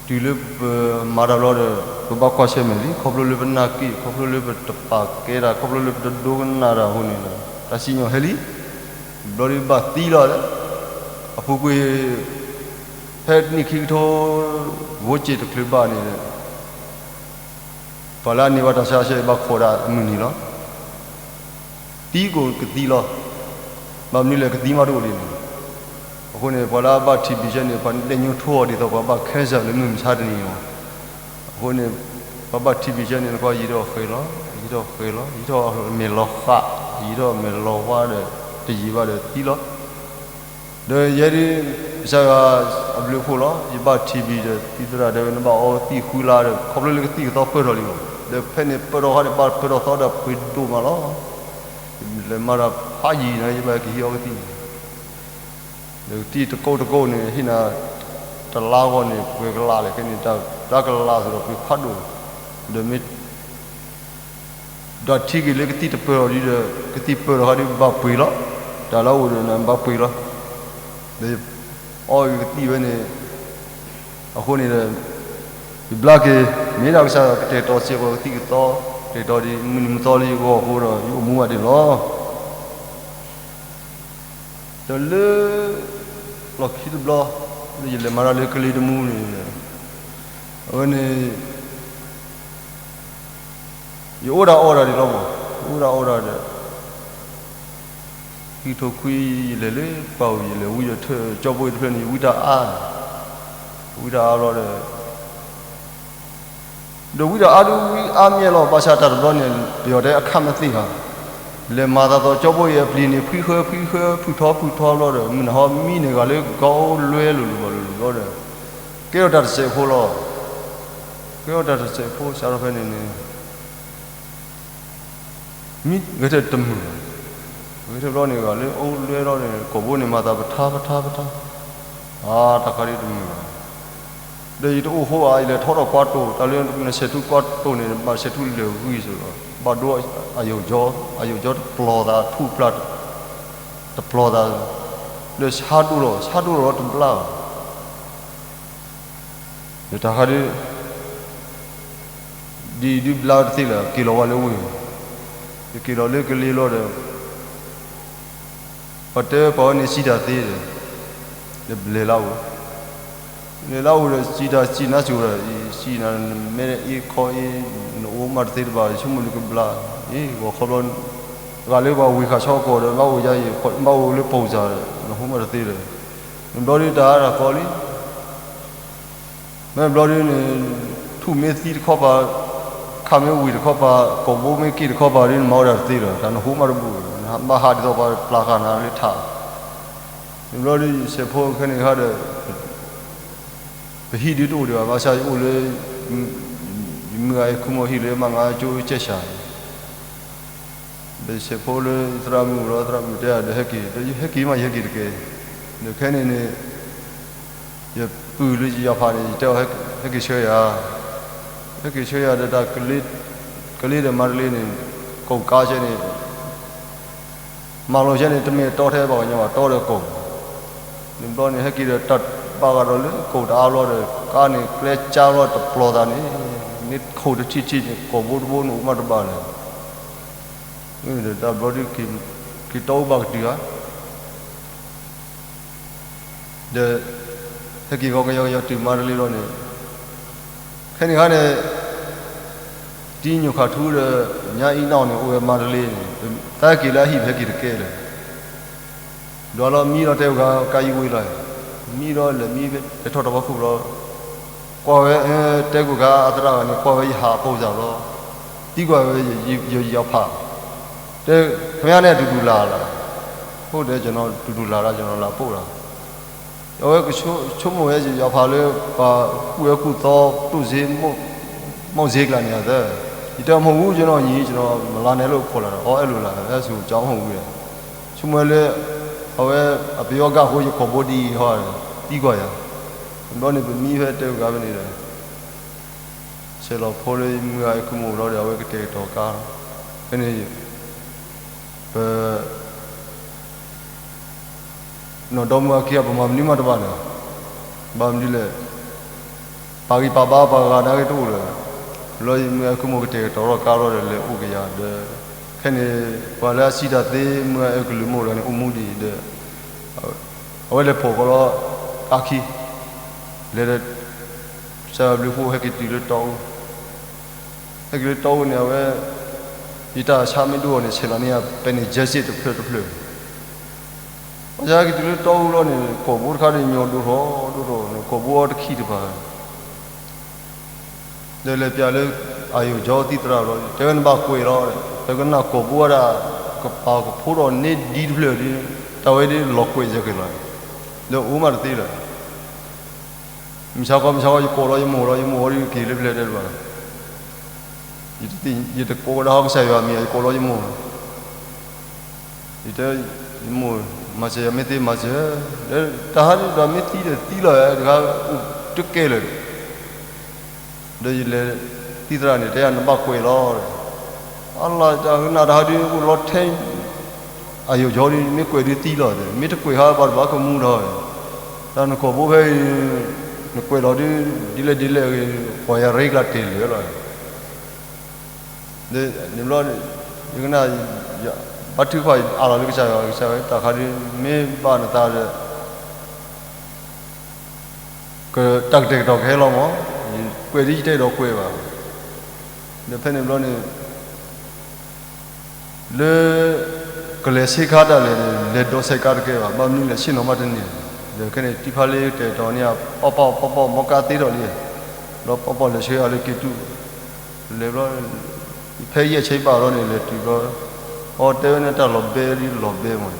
တုၤလၢပမၤတၢ်ဘျီဒီး ပဘၣ်ကွၢ်ဆၢၣ်မဲာ်လံ ခီဖျိလၢပနၢ်က့ၣ် ခီဖျိလၢပတပာ်ကဲတၢ် ခီဖျိလၢပတဒိကနၣ်တၢ်အဃိန့ၣ်ဒီး တၢ်စံၣ်ညီၣ်ဟဲလံ ဘျီဒုးဘၣ်သံလီၤ အပူၤကွံာ် ဖဲနံၣ်ခံကထိ ဂိၣ်စ့ၣ်တချုးဘၣ်န့ၣ်ဒီး ပှၤလၢအန့ၢ်ဘၣ်တၢ်ဆါဆဲးဘၣ်ခိးဒၣ်အမုၢ်နံၤလီၤ. သံကိးကသံလီၤ. ဘၣ်မနုၤလဲၣ် ကသံမးတအိၣ်ဒံးန့ၣ်. အဃိန့ၣ် ပှၤလၢအဘၣ်ထံၣ်ဘံၣ်ဆဲန့ၣ် ပှၤန့ၣ်ညိထိအီၤဒ်သိးပှၤဘၣ် cancer လၢမုၢ်မဆါတနံၤအံၤလီၤ. အဃိန့ၣ် ပှၤဘၣ်ထံၣ်ဘံၣ်ဆဲန့ၣ် နကွၢ်ယံၤထီၣ်ဃဲၤလီၤ, ယံၤထီၣ်ဃဲၤလီၤ, ယံၤထီၣ်မဲာ်လီၤဃး, ယံၤထီၣ်မဲာ်လီၤဝါဒီး တယံာ်ဘၣ်ဒီးသံလီၤ. ဒီးယဲဒၣ် ကစၢ်ယွၤအဘျုးအဖှိၣ်လီၤ. ယဘၣ်ထံၣ်ဘံၣ်ဒီး သံသရၣ်တဲဝဲ နဘၣ်အီသံၣ်ဃုလါဒီး ခီဖျိလၢကသံၣ်ကသီပၢၢ်ထီၣ်လံမး. ဒီးဖဲန့ၣ်ပၢၢ်ထီၣ်ဃါန့ၣ် ဘၣ်ပၢၢ်ထီၣ်သီဒီးပှ့ၤဒိၣ်မးလီၤ. လဲၤမၤတၢ်ဖးယံာ်န့ၣ် ယဘၣ်ကဟံးအီကသံၣ်န့ၣ် ဒီးကသံၣ်တကိးတကိးန့ၣ် ဟ့ၣ်နၤ တလါဂီၢ်န့ၣ် ပှဲၤကလးလဲၣ် ခဲန့ၣ် တၢ်ကလးသိးဒီးပှ့ၤဖးဒိၣ် ဒီးမ့ၢ် ဒီးထံက့ၤလၢကသံၣ်တပၢၢ်ထီၣ်ဒံးဒီး ကသံၣ်ပၢၢ်ထီၣ်ဃါဒံးဘၣ်ပှ့ၤလီၤ. တၢ်လၢအအိၣ်ဒီးနဘၣ်ပှ့ၤလီၤ. ဒီးအီကသံၣ်ဝဲန့ၣ် အဃိန့ၣ်ဒီး ယဘျါက့ၤ မ့ၢ်ဒၣ်ကစၢ်ယွၤကတဲာ်ကတီၤစ့ၢ်ကီးကသံၣ်ကသီ ကတဲာ်ကတီၤဒံးမုၢ်နံၤမုၢ်သီလၢယဂီၢ်အဃိဒီး ယအိၣ်မူဘၣ်ဒံးလီၤ. ဒီးလၢ လီၢ်ခံတဘျီ လၢယလဲၤမၤတၢ်လၢကလံၤတမူန့ၣ် အဝဲန့ၣ် ယအိၣ်ဒၣ်အီၣ်ဒၣ်ဒံးလီၤမး, ယအိၣ်ဒၣ်အီၣ်ဒၣ်ဒီး ခံကထိခွံ ယလဲၤလၢပှၢ်ပူၤ ယလဲၤဝံဒီးထၢၣ်ကၠီဘိအံၤတဖျၢၣ်န့ၣ် ယဝံတၢ်အါ, ဝံတၢ်အါဘျီဒီး ဒီးဝံဒီးအါဒုးဝံအါမးလီၤ. ဘၣ်ဆၣ်တၢ်တဘျီန့ၣ် ပယီၤတဲအခါမသ့ၣ်ဧါ, လဲၤမၤသးသီကၠီဘိအံၤအပျံၤန့ၣ် ဖှံဃၢဖှံဃၢ ဖုၣ်ထီဖုၣ်ထီဘျီဒီး မုၢ်နၤဟီမံန့ၢ်ဂၤလၢကီအိၣ်လွဲလိၤလိၤဘၣ်လိၤလိၤဘျီဒီး ကဲထီၣ်တၢ်တစဲးဖိလီၤ. ကဲထီၣ်တၢ်တစဲးဖိ စးထီၣ်ဖဲန့ၣ်န့ၣ် မံဂဲၤထၢၣ်တမုာ်ဘၣ်. ဂဲၤထၢၣ်ဘျီန့ၣ် ဂၤလၢအိၣ်လွဲလီၤန့ၣ် ကိာ်ဘိန့ၣ်မၤသးပထါပထါပထါ, အါတၢ်ခါဒ်တမုာ်ဘၣ်. ဒီးယတအိၣ်ဃိဘၣ် ယလဲၤထီၣ်ထီၣ်ကွၢ်တိာ်, တၢ်လၢနဆဲးထူၣ်ကွၢ်တိာ်န့ၣ် ဘၣ်ဆဲးထူၣ်လၢာ်ဂံၢ်စ့ၢ်ကီး, ဘၣ်ဒိအယိာ်ကၠီ, အယိာ်ကၠီတပျီၤသး ထူၣ်ဖျါ တပျီၤသး, ဒီးဆါဒိၣ်ထီၣ်, ဆါဒိၣ်ထီၣ်လီၤတဘျါဘၣ်. ဒီးတၢ်ခါဒ် ဒ်ဒုးဘျါတသ့လၢၤ က့ၤလီၤဝဲလၢဝ့ၢ်, ယက့ၤလီၤလၢကလ့လီၤဒီး ပှၤတဲပှၤဝဲန့ၣ်စံးတၢ်သ့ဒီး, ဒီးပလဲၤလၢဝ့ၢ်, လဲၤလၢဝ့ၢ်ဒီးစံးတၢ်စံးနါစိၤဒီး, စံးနၤ နမ့ၢ်အ့ၣ်ခီအ့ၣ် နအိၣ်မးတသ့တဘၣ် ယဆိကမိၣ်နကဘျါ, အ့ၣ် ဂီၤခီဘျီ ဂၤလၢပှၤဝ့ၢ်ခးဆီကီၢ်ဒီး ဘၣ်အိၣ်ယါအံၤ ဘၣ်အိၣ်လၢပိၢ်စၢ်ဒီး နအိၣ်မးတသ့ဒီး, နဘျီဒ်တၢ်အါတၢ်ကီလံ မ့ၢ်ဘျီဒ်န့ၣ် ထူၣ်မ့ၢ်သံတခီပၤ, ခးမ့ၢ်ဝ့ၢ်တခီပၤ, ကိာ်ဘိမ့ၢ်က့ၢ်တခီပၤဒ်န့ၣ် မၤဝဲဒၣ်တသ့လၢၤ, တၢ်နဟူးမးတဘူၣ်, ဘၣ်ဟးဒ်သိးပှၤပျၢ်ဃာ်နၤလၢထး, မ့ၢ်ဘျီဒ်ယဆဲးဖိခဲန့ၣ်ခါဒီး ပဟံၣ်ဒ်တအိၣ်ဒံးဘၣ်, ဘၣ်ဆၣ်ယအိၣ်လၢ ယမုၢ်ဂၤအဲၣ်ခူမီၢ်ဟံၣ်လၢမါငါကၠိကဲၢ်စး ဒီးယဆဲးဖိလၢယသရၣ်မုၣ်အိၣ်ဒီး သရၣ်မုၣ်တဲယၤဒီးဟဲက့ၤ, ဒီးယဟဲက့ၤမး ယဟဲက့ၤတကဲ, ဒီးခဲန့ၣ်န့ၣ် ယပုၢ်လၢယယီၤဖးန့ၣ် ယတဲအီၤ ဟဲက့ၤဆှၢယၤ, ဟဲက့ၤဆှၢယၤဒီးတၢ် ကလ့ဒီးမါတလ့န့ၣ် ကိးကါဆဲန့ၣ် မၤလိာ်ဆဲန့ၣ် တမ့ၢ်တီထဲပှၤကညီဘၣ် တီဒီးကိး, န့ၣ်ဘျီန့ၣ် ဟဲက့ၤဒီးတၢ်ဘၣ်ဂၤဒီးလၢကိးတအါဘျီဒီး ကါန့ၣ်ကျဲကၢဘျီတပျီၤသးန့ၣ်, မ့ၢ်ခိၣ်တထံၣ်ထံၣ်န့ၣ် ကိာ်ဘိတဘိန့ၣ်အိၣ်မးတဘၣ်လၢၤ, ဒီးတၢ်ဘျီဒ် က့ၤတီအူဘၣ်ကတုၤဧါ ဒီး ဟဲက့ၤဂီၤကယီကယီတုၤမါတလ့လီၤန့ၣ်, ခဲန့ၣ်ခါန့ၣ် တံညိၣ်ခးထူဒီး ညါအံၤနီၢ်န့ၣ် အိၣ်ဝဲမါတလ့န့ၣ်, တၢ်ဟဲက့ၤလၢအဟံၣ် ပဟဲက့ၤတကဲလၢၤ, ဒွးလီၤမံလီၤတဲာ်ဂၤ ကါယံဝ့ၤလီၤ, မံလီၤလဲၤမံ လဲၤထီၣ်တၢ်ဖီခိၣ်လီၤ, ကွၢ်ဝဲ တဲကိးဂၤအသရၣ်ဂၤန့ၣ် ကွၢ်ဝဲယဟးအဖိစၢ်လီၤ, သံကွၢ်ဝဲ ယယီၤဖး, တဲ ခမရန့ၣ် တူၢ်တူၢ်လၢ်လၢ်, အိၣ်ဒီး ကျွန်တော် တူၢ်တူၢ်လၢ်လၢ် ကျွန်တော် လာပို့တာ, အဝဲကဆိကမိၣ်ဝဲယယီၤဖးလၢ ပှၤကူၣ်ဝဲကူၣ်သီ တူၢ်စ့ မုန့်စ့ကျါန့ၣ်အသၢ, ယတဲ မဟုတ်ဘူး ကျွန်တော်ညီ ကျွန်တော် မလာနဲ့လို့ ခေါ်လာတာ, အီ အဲၣ်လိာ်လၢ် အဲၣ်ဆိ ကျွန်တော် မဟုတ်ဘူး ဆိကမိၣ်ဝဲလၢ အဝဲ အပယီၤဂာ်ဃိ ယကိာ်ဘိဒ်အံၤဟီ သံကွၢ်ယၤ, ဘျီန့ၣ် ပမံဖဲတဲကါဖဲန့ၣ်ဒီး ဆဲးလီၤဖိလၢမုၢ်ဂၤအဲၣ်ခူမိၢ်လီၤဒီး အဝဲကတဲာ်ကတီၤကါလီၤ, ဖဲန့ၣ် ပ နီၢ်ဒီမုၢ်အခံဂၤ ပမၤမနုၤမးတဘၣ်န့ၣ်, ဘၣ်မနုၤလဲၣ်, ပာ်ဂံၢ်ပာ်ဘါပှၤဂၤနာ်က့တအိၣ်လၢၤ, လီၤယမုၢ်ဂၤအဲၣ်ခူမိၢ်ကတဲာ်ကတီၤထီၣ်ကါလီၤဒီး လဲၤအိၣ်ကယၤဒီး, ခဲန့ၣ် ပှၤလၢအစံးတၢ်သ့ မုၢ်ဂၤအဲၣ်ကလုၢ်မိၢ်တဂၤန့ၣ် အိၣ်မူဒံးဒီး အဝဲလဲၤပိာ်ကီလီၤ အါခံ, လဲၤဒီး စၢ်ဘျုးဖှိၣ်ဟဲက့ၤတုၤလၢတီအူ, ဟဲက့ၤလၢတီအူန့ၣ် အဝဲ ယတၢ်ဆါမ့ၢ်ဒိၣ်အီၤန့ၣ် ဆဲးလီၤန့ၢ်ယၤ ပဲန့ၣ် jersey တဖျၢၣ်တဖျၢၣ်, ဘၣ်ဆၣ်ဟဲက့ၤတုၤလၢတီအူလီၤန့ၣ် ကိာ်ဘိတခါဒီးညီဒိၣ်ထီၣ်ဒိၣ်ထီၣ်န့ၣ် ကိာ်ဘိအီၤတခံတဖၣ် ဒီးလဲၤပျးလၢ အယိာ်ကၠီသံသရၣ်လီၤ, တဲဝဲနဘၣ်ကွဲးလီၤ, ပကနၣ်ကိာ်ဘိဝဲဒၣ် ကပာ်ကဖိဒီးန့ၢ်ဒံတဖျၢၣ်ဒီး တၢ်ဝဲဒ်လီၤကွဲးစဲက့ၤလီၤ, ဒီးအိၣ်မးတသ့လၢၤ, မုၢ်ဆါခီ မုၢ်ဆါခီ ယကိးလီၤယမိၢ်လီၤ, ယမိၢ်ဝဲဒ်က့ၤလၢဖျဲၣ်တဲတဘၣ်, ယတကိးဝဲဒၣ်ဟီကစၢ်ယွၤအမံၤ ယကိးလီၤယမိၢ် ယတဲ ယမိၢ် မၤစၢၤယၤမ့ၢ်သ့မၤစၢၤ, ဒီးတၢ်ဟးဒ်ဒီးမ့ၢ်သံဒီးသံလီၤ တခါအိၣ်တကဲလၢာ်, ဒီးယလဲၤ သံသရၣ်န့ၣ် တဲယၤနဘၣ်ကွဲးလီၤ, အလၢတၢ်ကနၣ်တၢ်ဟးဒ်အိၣ်လီၤထဲ အယိာ်ကၠီဒ် မ့ၢ်ကွဲးဒ်သံလီၤ, မ့ၢ်တကွဲးဟးဘၣ်တဘၣ်ကမူဒီး, တၢ်နကိာ်ဘိဖဲအံၤ နကွဲးလီၤဒ် ဒ်လဲၣ်ဒ်လဲၣ်ဂ့ၤ ပှၤယၤရ့ကျါတ့ၢ်လၢာ်လီၤ န့ၣ်ဘျီ ယကနၣ် ဘါထုကဖၣ်အးလီၤလၢကစၢ်ယွၤ ကစၢ်ယွၤတၢ်ခါဒ် မ့ၢ်ဘၣ်နသးဒီး တၢ်ကတဲာ်ကတီၤကဟဲလီၤမး, ကွဲးဒ်ယတဲဒီးကွဲးဘၣ်, ဒီးဖဲန့ၣ်ဘျီန့ၣ် လၢ ကလဲၤဆ့ခါတၢ်လဲၣ်န့ၣ် လဲၤဒိးဆဲးကါတကဲဘၣ်, ဘၣ်မနုၤလဲၣ် ဆ့ၣ်နီၤမးတန့ၢ်, ဒီးခဲန့ၣ် တံဖါလ့တဲာ်ကတီၤန့ၢ် ပီၣ်ပီၣ်ပီၣ်ပီၣ် မီကါသ့ထီၣ်လံ, ဒီးပီၣ်ပီၣ်လဲၤဆှၢအီၤလၢက့ၤတူၢ်, လဲၤဘျီ ဖဲယဲၢ်ဆံဘၣ်လီၤန့ၣ် လဲၤတုၤဘျီ, အီတဲဝဲန့ၣ်တၢ်လီၤဘဲဒ်လီၤဘဲမးန့ၣ်,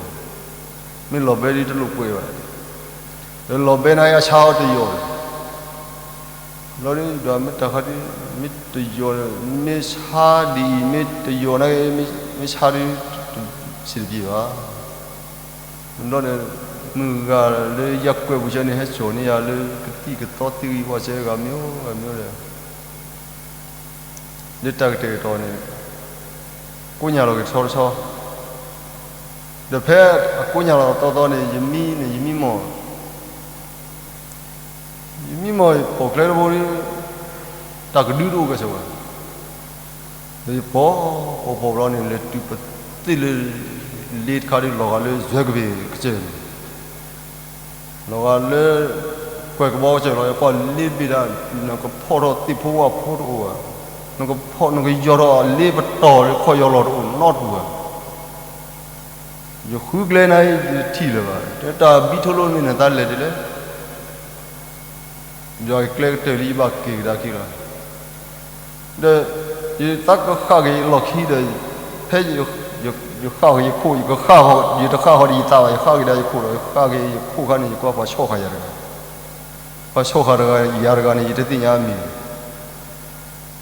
မ့ၢ်လီၤဘဲဒ်တလိာ်ကွဲးဘၣ်, ဒီးလီၤဘဲန့ၣ်အဆါအီၤတယိာ် လီၤဒ်ဒီးမ့ၢ်တၢ်ခါဒ် မ့ၢ်တယိာ် မ့ၢ်ဆါဒ်အံၤ မ့ၢ်တယိာ်န့ၣ် မ့ၢ်ဆါဒ် စံးတပျံၤဘၣ်, ဘျီန့ၣ် မုၢ်ဂၤလၢယကွဲးပူၤဆၢန့ၣ် ဟဲစိာ်န့ၢ်ယၤလၢကသံၣ်ကသီသ့ၣ်ဂံၢ်ဝီစဲဂၤမ့ၢ်ဂၤမ့ၢ်ဒီး, လၢတၢ်ကတဲာ်ကတီၤန့ၣ် ကိးညါလီၤက့ၤတဆီတဆီ, ဒီးဖဲအကိးညါလီၤသီသီန့ၣ် ယမံန့ၣ် ယမံမီၢ် ယမံမီၢ်ပိာ်ကျဲတဘိဒီး တၢ်ကဒုတအိၣ်ကဲဆိးဘၣ်, ဒီးယပိာ်ပိာ်ပိာ်ဘျီန့ၣ် လဲၤတုၤပသ့ၣ်လၢ လ့တခါဒီး လီၤဂာ်လၢယွဲကဘ့ၣ်ကစၢၢ်န့ၣ်, လီၤဂာ်လၢ ကွဲးကဘီကစၢၢ်လီၤ ယကွၢ်လ့တဘ့ၣ်ဒၣ်, နကဖီၣ်ထီၣ်သ့ၣ်ဖိဝၣ်ဖိတအိၣ်ဘၣ်, နကဖီၣ် နကယီၢ်ထီၣ်လ့ပတီၢ်လၢ ခီၣ်ယီၢ်လီၤတအိၣ်နီတပူၤဘၣ်. ယဃုကျဲနၤ ယတထံၣ်လၢၤဘၣ်, တဲတၢ်ဘံထိလိၣ်မ့ၢ်နသးလဲၤဒ်လဲၣ်, ယကျဲကတၢၢ်လံ ယဘၣ်က့ၤကဒါခံလီၤ. ဒီးယသးကဃၣ်က့ၤယလီၢ်ခံဒီး ဖဲယဃၣ်က့ၤယခိၣ် ယကဃၣ်ဃီ ယတဃၣ်ဃီဒီးယသးဘၣ်, ယဃၣ်က့ၤဒၣ်ယခိၣ်ဒီး ယဃၣ်က့ၤယခိၣ်ခါန့ၣ် ယကွၢ်ပှၤဆီၣ်ဃာ်ယၤတဂၤ, ပှၤဆီၣ်ဃာ်တဂၤ ယၤတဂၤန့ၣ် ယတသ့ၣ်ညါအမံၤ,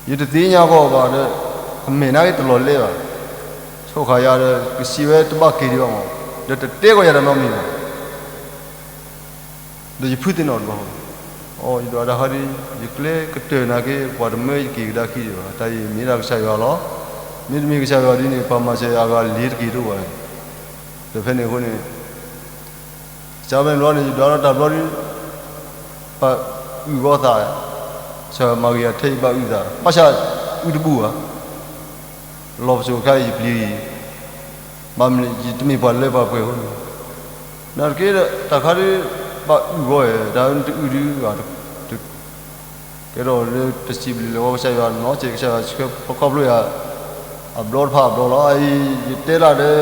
ယတသ့ၣ်ညါဃီဘၣ်ဒီး အမဲာ်နၤဂ့ၤတလီၤလဲဘၣ်, ဆီၣ်ဃာ်ယၤဒီး ကစံးဝဲတဘၣ်က့ၤဒံးဘၣ်မး, ဒီးတတဲဃီယၤတနီတမံၤဘၣ် ဒီးယဖုသ့ၣ်နီၣ်တဘျီ, အိ ယဒွးတၢ်ခါဒီး ယကျဲကတၢၢ်နာ်က့ ပှၤတမၢယက့ၤကဒါခံဒံးဘၣ်, တၢ်အံၤမ့ၢ်ဒၣ်ကစၢ်ယွၤလီၤ. မ့တမ့ၢ်ကစၢ်ယွၤဒ်န့ၣ် ပှၤမၤစၢၤအဂၤလ့ၤတက့ၤတအိၣ်ဘၣ်. ဒီးဖဲန့ၣ်အဃိန့ၣ် ကစၢ်ဖဲန့ၣ်ဘျီန့ၣ် ယဒွးထီၣ်တၢ်ဘျီဒီး ဘၣ်အုၣ်ဂီၢ်သး, ကစၢ်မၤဂ့ၤယၤထဲယဘၣ်အုၣ်သး, ဘၣ်ဆၣ်အုၣ်တဘူၣ်ဘၣ် လီၤပစိာ်ခါအံၤယပျံၤ, ဘၣ်မနုၤ ယတမ့ၢ်ပှၤလၢပှၤပှဲၤအဃိန့ၣ်, နာ်သက့ဒီး တၢ်ခါဒီး ဘၣ်အုၣ်ဂီၢ်ဧါ, တၢ်တအုၣ်ဒုးဂၤ, ကဲထီၣ်လၢတစံးဘျုးလဲၤဝဲကစၢ်ယွၤနီၢ်ကဲ ကစၢ်ယွၤဆှၢခီဖျိယၤ အဘျီတဖၣ်အဘျီလီၤ. အအံၤ ယတဲလၢဒီး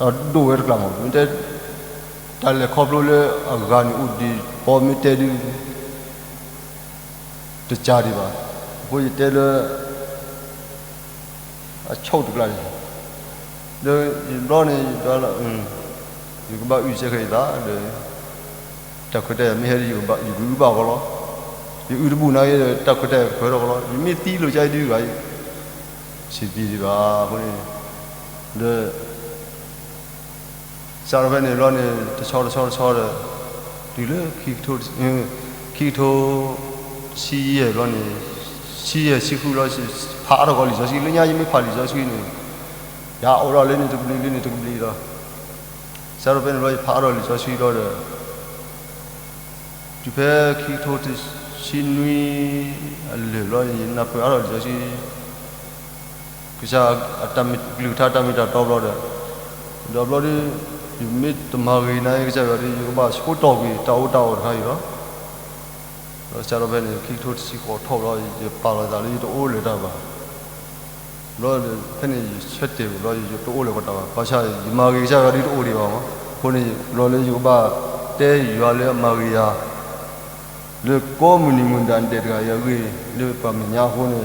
အဒိၣ်ဝဲတကျါမး, မ့ၢ်တဲ တၢ်လဲၤခီဖျိလၢအဂၤန့ၣ်အိၣ်ဒံး ဘီမ့ၢ်တဲဒုး တကးဒံးဘၣ်. အဃိယတဲလၢ အဆိၣ်တကျါန့ၣ်, ဒီးယဘျီန့ၣ် ယဘျီလၢ ယကဘၣ်အုၣ်စဲဃဲၤယသးဒီး တၢ်ခွဲးတၢ်ယာ်မ့ၢ်ဟဲဒီး ယကအုၣ်ဘၣ်ဃီလီၤ. ယအုၣ်တဘူၣ်နာ်က့ဒီး တၢ်ခွဲးတၢ်ယာ်ကဖၢထီၣ်ဃီလီၤ. ယမ့ၢ်သံလိာ်ကါအံၤဒုးဂၤအံၤ စံးသံဒံးဘၣ်အဃိန့ၣ်, ဒီး စးထီၣ်ဖဲန့ၣ်ဘျီန့ၣ် တဆီတဆီတဆီဒီး တုၤလၢ ခံကထိ ခံကထိ တဆံယဲၢ်ဘျီန့ၣ်, ဆံယဲၢ်ဆံဃုဘျီ ဖးအါထီၣ်ကီးလံာ်စီဆှံ, လၢညါယမ့ၢ်ဖးလံာ်စီဆှံန့ၣ် ယအိၣ်ဒီးလၢန့ၣ်တကဘျံး လၢန့ၣ်တကဘျံးဒီး, စးထီၣ်ဖဲန့ၣ်ဘျီ ယဖးအါထီၣ်လံာ်စီဆှံဘျီဒီး တုၤဖဲခံကထိတဆံနွံအလၢာ်ဘျီန့ၣ် ယနၢ်ပၢၢ်အါထီၣ်လံာ်စီဆှံ ကစၢ်အတၢ်မ့ၢ်ကလုၢ်ကထါတၢ်မ့ၢ်တၢ်တီဘျီဒီး, ဒီးဘျီဒီး ယမ့ၢ်တမၤဂ့ၤနာ်က့ ကစၢ်ယွၤဒီး ယကဘၣ်ဆိတီၢ်ကွံာ်တၢ်အီၣ်တၢ်အီတခါအံၤလီၤ. ဒီးစးထီၣ်ဖဲန့ၣ် ခံကထိတဆံဃိးထီၣ်ဘျီ ယပာ်လီၤသးလၢယတအိၣ်လၢၤတၢ်ဘၣ်. ဘျီဒီး ဖဲန့ၣ်ယဆၢတဲာ်ကွံာ်ဘျီ ယတအိၣ်လၢၤတၢ်ဘၣ်. ဘၣ်ဆၣ်ယမၤဂ့ၤကစၢ်ယွၤဒီးတအိၣ်ဒံးဘၣ်မး. အဃိန့ၣ် ဘျီလၢယကဘၣ်တဲယွၤလၢအမၤဂ့ၤယၤ လၢကိးမုၢ်နံၤမုၢ်ဒါဒဲးတဂၤအံၤအဂ့ၢ် လၢပှၤမဲာ်ညါအဃိန့ၣ်,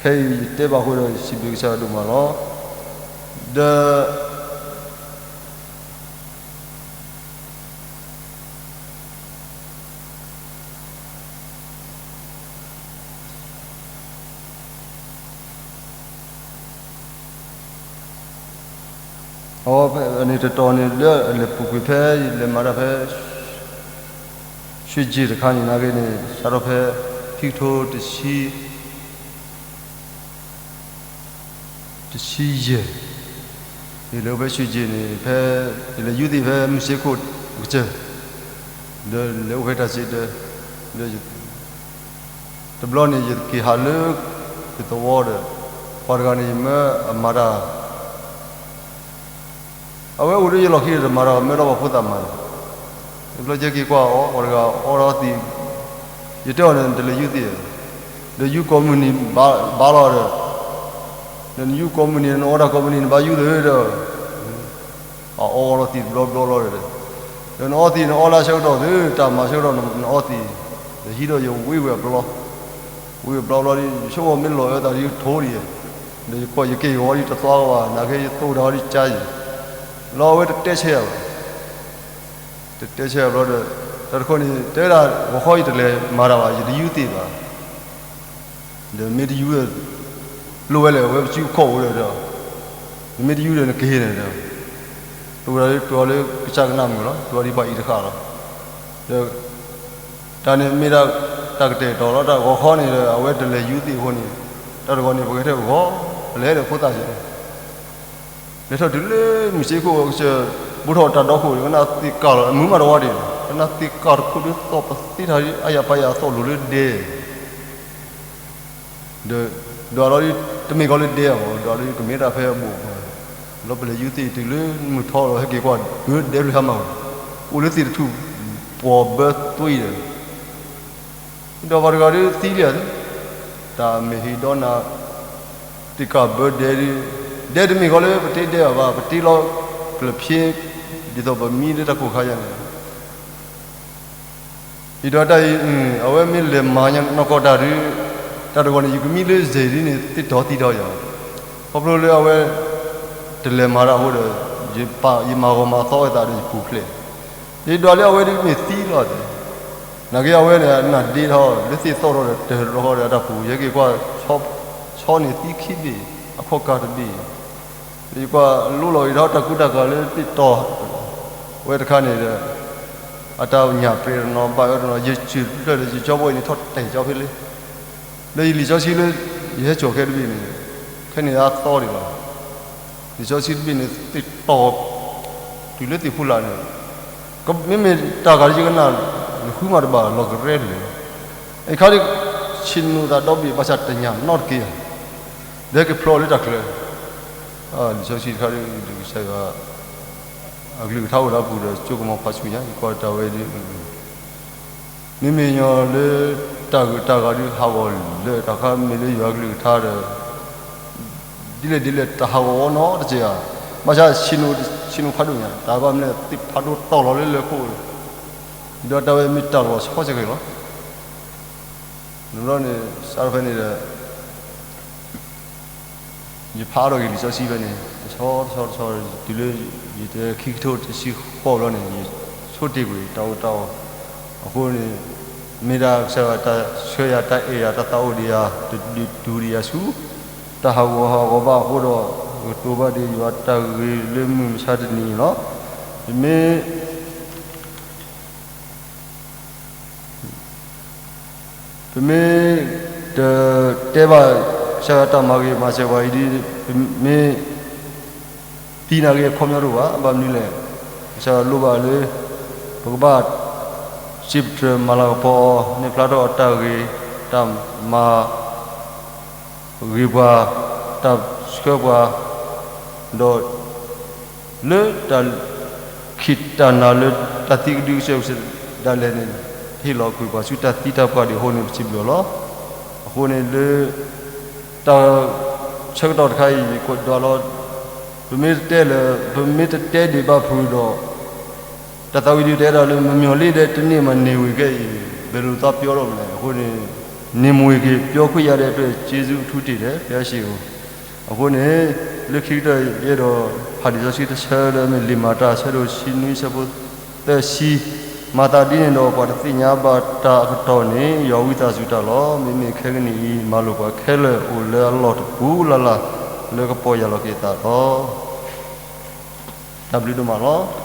ခဲအံၤယတဲဘၣ်အဃိဒီး ယစံးဘျုးကစၢ်ယွၤဒိၣ်မးလီၤ. ဒီး အန့ၣ်တတီၤန့ၣ် လၢအလဲၤပူၤကွံာ်ဖဲ ယလဲၤမၤတၢ်ဖဲ ရွှ့ၣ်ကၠ့ၣ်တခါန့ၣ်နာ်က့န့ၣ် စးထီၣ်ဖဲ ခံကထိတဆံ တဆံယဲၢ်, ယလဲၤအိၣ်ဖဲ ရွှ့ၣ်ကၠ့ၣ် န့ၣ် ဖဲ ယလဲၤယူသ့ၣ်ဖဲမုၢ်စ့ခိၣ်ကစၢၢ်, ဒီးလဲၤအိၣ်ဖဲတၢ်စ့တၢ, ဒီး တဘျီန့ၣ် ယက့ၤဟးလၢ ယသဝီဒီး ပှၤတဂၤန့ၣ် ယမၢအမၤတၢ် အဝဲအိၣ်ဒီးယလီၢ်ခံဒီး တမၤတၢ်ဘၣ် မၢဒီးပှၤဖိသၣ်မၤန့ၣ်, တဘျီယက့ၤကွၢ်အီၤ ပှၤတဂၤအီဒီးသံး, ယတဲအီၤန့ၣ် နတလဲၤယူသ့ၣ်, ဒီးယူကိးမုၢ်နံၤဘၣ်လီၤဒီး, ဒီးနယူကိးမုၢ်နံၤ နအီတၢ်ကိးမုၢ်နံၤ နဘၣ်ယူသ့ၣ်ဒီး အအီဒီးသံးတဘျီဘျီလီၤဒီး, ဒီးနအီသံး နအီလၢဆၢကတီၢ်သု တၢ်မၤဆၢကတီၢ်နအီသံး, ဒီးဟံးဒီးယဝံဝဲအဘျီ, ဝံဝဲအဘျီဘျီဒီး ယဆိကမိၣ်မ့ၢ်လီၤအၢသးဒီးယထိဒံး, ဒီးယကွၢ်ယက့ၤဂီၤဒီးတသွါကဘၣ် နာ်က့ယသိၣ်တၢ်ဒီးကါယံၤ, လီၤအဝဲတတဲဆၢယၤဘၣ်, တတဲဆၢယၤဘျီဒီး, တၢ်တခီန့ၣ် တဲဝဲဒၣ် ဂီၤခီယတလဲၤမၤတၢ်ဘၣ် ယတယူသ့ၣ်ဘၣ် ဒီးမ့ၢ်တယူၤ, လိၣ်ဝဲလဲၣ် အဝဲပစုခီၣ်အိၣ်ဒီး, နမ့ၢ်တယူၤဒီးနက့ၤန့ၣ်ဒီး, ဝဲဒၣ်လၢ တိၢ်အီၤလၢကစၢ်ကနၣ်မုာ်လီၤ, တိၢ်အီၤဒ်ပှၤအံၤတဃၣ်လီၤ. ဒီး တၢ်န့ၣ်မ့ၢ်ဒၣ်တၢ်ကတဲာ်ကတီၤလီၤ. တၢ်ဂီၤခီန့ၣ်ဒီး အဝဲတလဲၤယူၤသ့ၣ်အဃိန့ၣ်, တၢ်တဂီၤန့ၣ် ပကဲထဲဂီၤ, ပလဲၤဒီးဖိသၣ်ယဲၢ် လဲၤထီၣ်တုၤလၢမုၢ်စ့ၢ်ခိၣ် ကစၢၢ် ဘူးထီၣ်တၢ်ဒီခိၣ်န့ၣ် ကနၣ်သ့ၣ်ကၢ်လီၤ, အမုာ်မးတဝါဒံး, ကနၣ်သ့ၣ်ကၢ်တခိၣ်ဒုးသီၣ်ပသ့ထီၣ်ဒ် အါယၤပၢ်ယၤအသီၣ်လိၤလၢဒဲ ဒီး ဒွးလီၤဒ် တမ့ၢ်ကီးလၢဒဲအီၤ, ဒွးလီၤဒ်ကမ့ၢ်တၢ်ဖဲအဘူးအပှၤ, လီၤပလဲၤယူၤသ့ၣ်တုၤလၢမုၢ်ထီလီၤ ဟဲက့ၤကွၢ် ဒဲဖျၢၣ်ဟါမၢ်, အိၣ်လၢသ့ၣ်တထူၣ် ပှီၤဘၢသွံဒီး ဒီးပှၤတဂၤဒုးသံလံဧါ, တၢ်မ့ၢ်ဟ့ၣ်ဒီးနၤ သ့ၣ်ကၢ်ဘၢဒဲဒုး, ဒဲတမ့ၢ်ကီးလၢပတ့ဒဲအီၤဘၣ်, ပတ့လီၤကျၢၢ်ဖျ့ ဒ်သိးပမံလၢတၢ်ကိၢ်ခါယါန့ၣ် ယဒီးတၢ်အံၤ အဝဲမ့ၢ်လဲၤမၤညါနီၢ်ကီၢ်တၢ်ဒုး, တၢ်တဂီၤန့ၣ် ယကမံလၢစဲၤဒ်န့ၣ် သ့ၣ်တီသံတီယၤ, ခီဖျိလၢအဝဲ တလဲၤမၤတၢ်အဃိဒီး ယမၤဂီၤမၤသီအသးဒီးယပူၤဖျဲး, ယဒွးလၢအဝဲဒုးမ့ၢ်သံလီၤသ့, နာ်က့အဝဲန့ၣ် နၢ်ဒ့ထီၣ် လၢသ့ၣ်သီၣ်ထီၣ်ဒီး တၢ်လီၤဃီဒီးအတၢ်ပူၤ ယဟဲက့ၤကွၢ် ဆီန့ၣ်သံခံဘ့ၣ်, အခီၣ်ကၢ်တဘ့ၣ် ယကွၢ်လိလီၤဂ့ၤထီၣ်တၢ်ကူတၢ်ကၤလၢသ့ၣ်တီၢ်ဝဲတခါန့ၣ်ဒီး အတၢ်ညၣ်ပြဲးတနီၤ ဘၣ်အၢတနီၤ ယစၢၤဖျၢၣ်ဒီး ယကၠီဘီအံၤန့ၣ် ထီၣ်တဲာ်ကၠီဖဲလဲၣ်, ဒီးယလံာ်စီဆှံလၢ ယဟဲစိာ်ခဲတဘ့ၣ်န့ၣ် ခဲန့ၣ်အသီဒံးလီၤ, လံာ်စီဆှံတဘ့ၣ်န့ၣ် သ့ၣ်တီၢ် တုၤလၢသ့ၣ်ဖူလာ်န့ၣ် မ့မ့ၢ်တၢ်ဂၤလၢယကနၣ် နဃုမးတဘၣ်လီၤကရဲတလၢာ်, အခါဒ် ဆ့ၣ်နီၤသးဒီဘ့ၣ် ဘၣ်ဆၣ်တညၣ်နီတက့ၢ်ဧါ, ဒီးဟဲက့ၤဖျိလၢတၢ်ချၢ, လံာ်စီဆှံတခါဒ် ကစၢ်ယွၤ အကလုၢ်ကထါအိၣ်ဒီးအပူၤဒီး ကၠိကမီၤဖးဆူညါ ယကွၢ်တၢ်ဝဲဒ် မ့မ့ၢ်ညီလၢ တၢ်ဂုၤတၢ်ဂၤဒ်ဟးဂီၤလၢာ်တၢ်ခါ မ့ၢ်လၢယွၤကလုၢ်ကထါဒီး ဒ်လဲၣ်ဒ်လဲၣ်တၢ်ဟးဂီၤဝဲနီတစဲးဧါ, ဘၣ်ဆၣ် ဆ့ၣ်နီၤဖးဒိၣ်ညါ တၢ်ဘၣ်မနုၤသ့ၣ်ဖးဒိၣ်တီၢ်လီၤလၢလၢခိၣ်, ဒီးတၢ်ဝဲမ့ၢ်တၢ်လီၤဆီဆၢက့ၤလီၤ, န့ၣ်ဘျီန့ၣ် စးထီၣ်ဖဲန့ၣ်ဒီး ယဖးအါထီၣ်က့ၤလံာ်စီဆှံဖဲန့ၣ် တဆီတဆီတဆီ တုၤလၢ ယတခံကထိတဆံဃိးဘျီန့ၣ် ယဆိတ့ၢ်ကွံာ်တၢ်အီၣ်တၢ်အီ, အဃိန့ၣ် မ့ၢ်ဒၣ်ကစၢ်ယွၤတၢ်ဆှၢယၤ တၢ်အဲၣ်ယၤ တၢ်သးအိၣ်ဒံးယၤ တဒုးတူၢ်ဒံးယၤဆူ တၢ်ဟးဂီၤဟးဂီၤဘၣ်အဃိဒီး ကတိၤဘၣ်ဒံးယွၤတၢ်ဂ့ၤလၢမုၢ်မဆါတနံၤအံၤလီၤ. ပမ့ၢ် ပမ့ၢ်တတဲဘၣ် ကစၢ်ယွၤတၢ်မၤဂ့ၤမၤစၢၤပှၤအံၤဒ် ပမ့ၢ်သံနာ်က့အခီပညီတအိၣ်ဘၣ်. ဘၣ်မနုၤလဲၣ်, ကစၢ်ယွၤလိၣ်ဘၣ်လၢ ပကဘၣ် စံးပတြၢၤမၤလၤကပီၤအီၤ န့ၢ်ဖျါထီၣ်အတၢ်ဂ့ၤ တၢ်မၤ ဂ့ၤပှၤ တၢ်ဆှၢပှၤ ဒီး လၢတၢ်ခံးတၢ်နၤလၢတၢ်သံကဒုကစၢၢ်ကစၢၢ်ဒၣ်လဲာ်န့ၣ် ဟ့ၣ်လီၤကွံာ်ပှၤဆူတၢ်သံတၢ်ပှၢ်ဒံးအဃိန့ၣ် ပစံးဘျုးအီၤလီၤ. အဃိန့ၣ်လၢ တၢ်ဆၢကတီၢ်တခါအံၤ ယကွဲးဒွးလီၤ, ပမ့ၢ်တတဲလၢ ပမ့ၢ်တတဲဒံးဘၣ်ဖုးဒီး တၢ်သးဝံၣ်ဒုးတဲဒၣ်လၢ မမျှော်လင့်တဲ့တနေ့မှာ နေဝင်ခဲ့ရင် ဘယ်လိုသွားပြောတော့မလဲ အဃိန့ၣ် နေမဝင်ခင် ပြောခွင့်ရတဲ့အတွက် ကျေးဇူးအထူးတင်တယ် ဘုရားရှင်ကို. အဃိန့ၣ် လၢခံကတၢၢ် ယအဲၣ်ဒိးဖးလံာ်စီဆှံတဆၢလၢ မ့ၢ်လံာ်မၤတၢ် အဆၢဒိၣ်တဆံနွံ အဆၢဖိသၢဆံ, မၤသးဒ်န့ၣ်ဒီး ပှၤတသ့ၣ်ညါဘၣ်တၢ်အကတီၢ်န့ၣ် ယွၤဝံသးစူၤတၢ်လီၤ. မ့မ့ၢ်ခဲကနံၣ်အံၤ မၤလိာ်ပှၤခဲလၢာ်အိၣ်လၢအလီၢ်တပူၤလၢ်လၢ် လၢကပီၢ်ယၢ်လီၤက့ၤအသးလီၤ. တၢ်ဘျုးဒိၣ်မးလီၤ.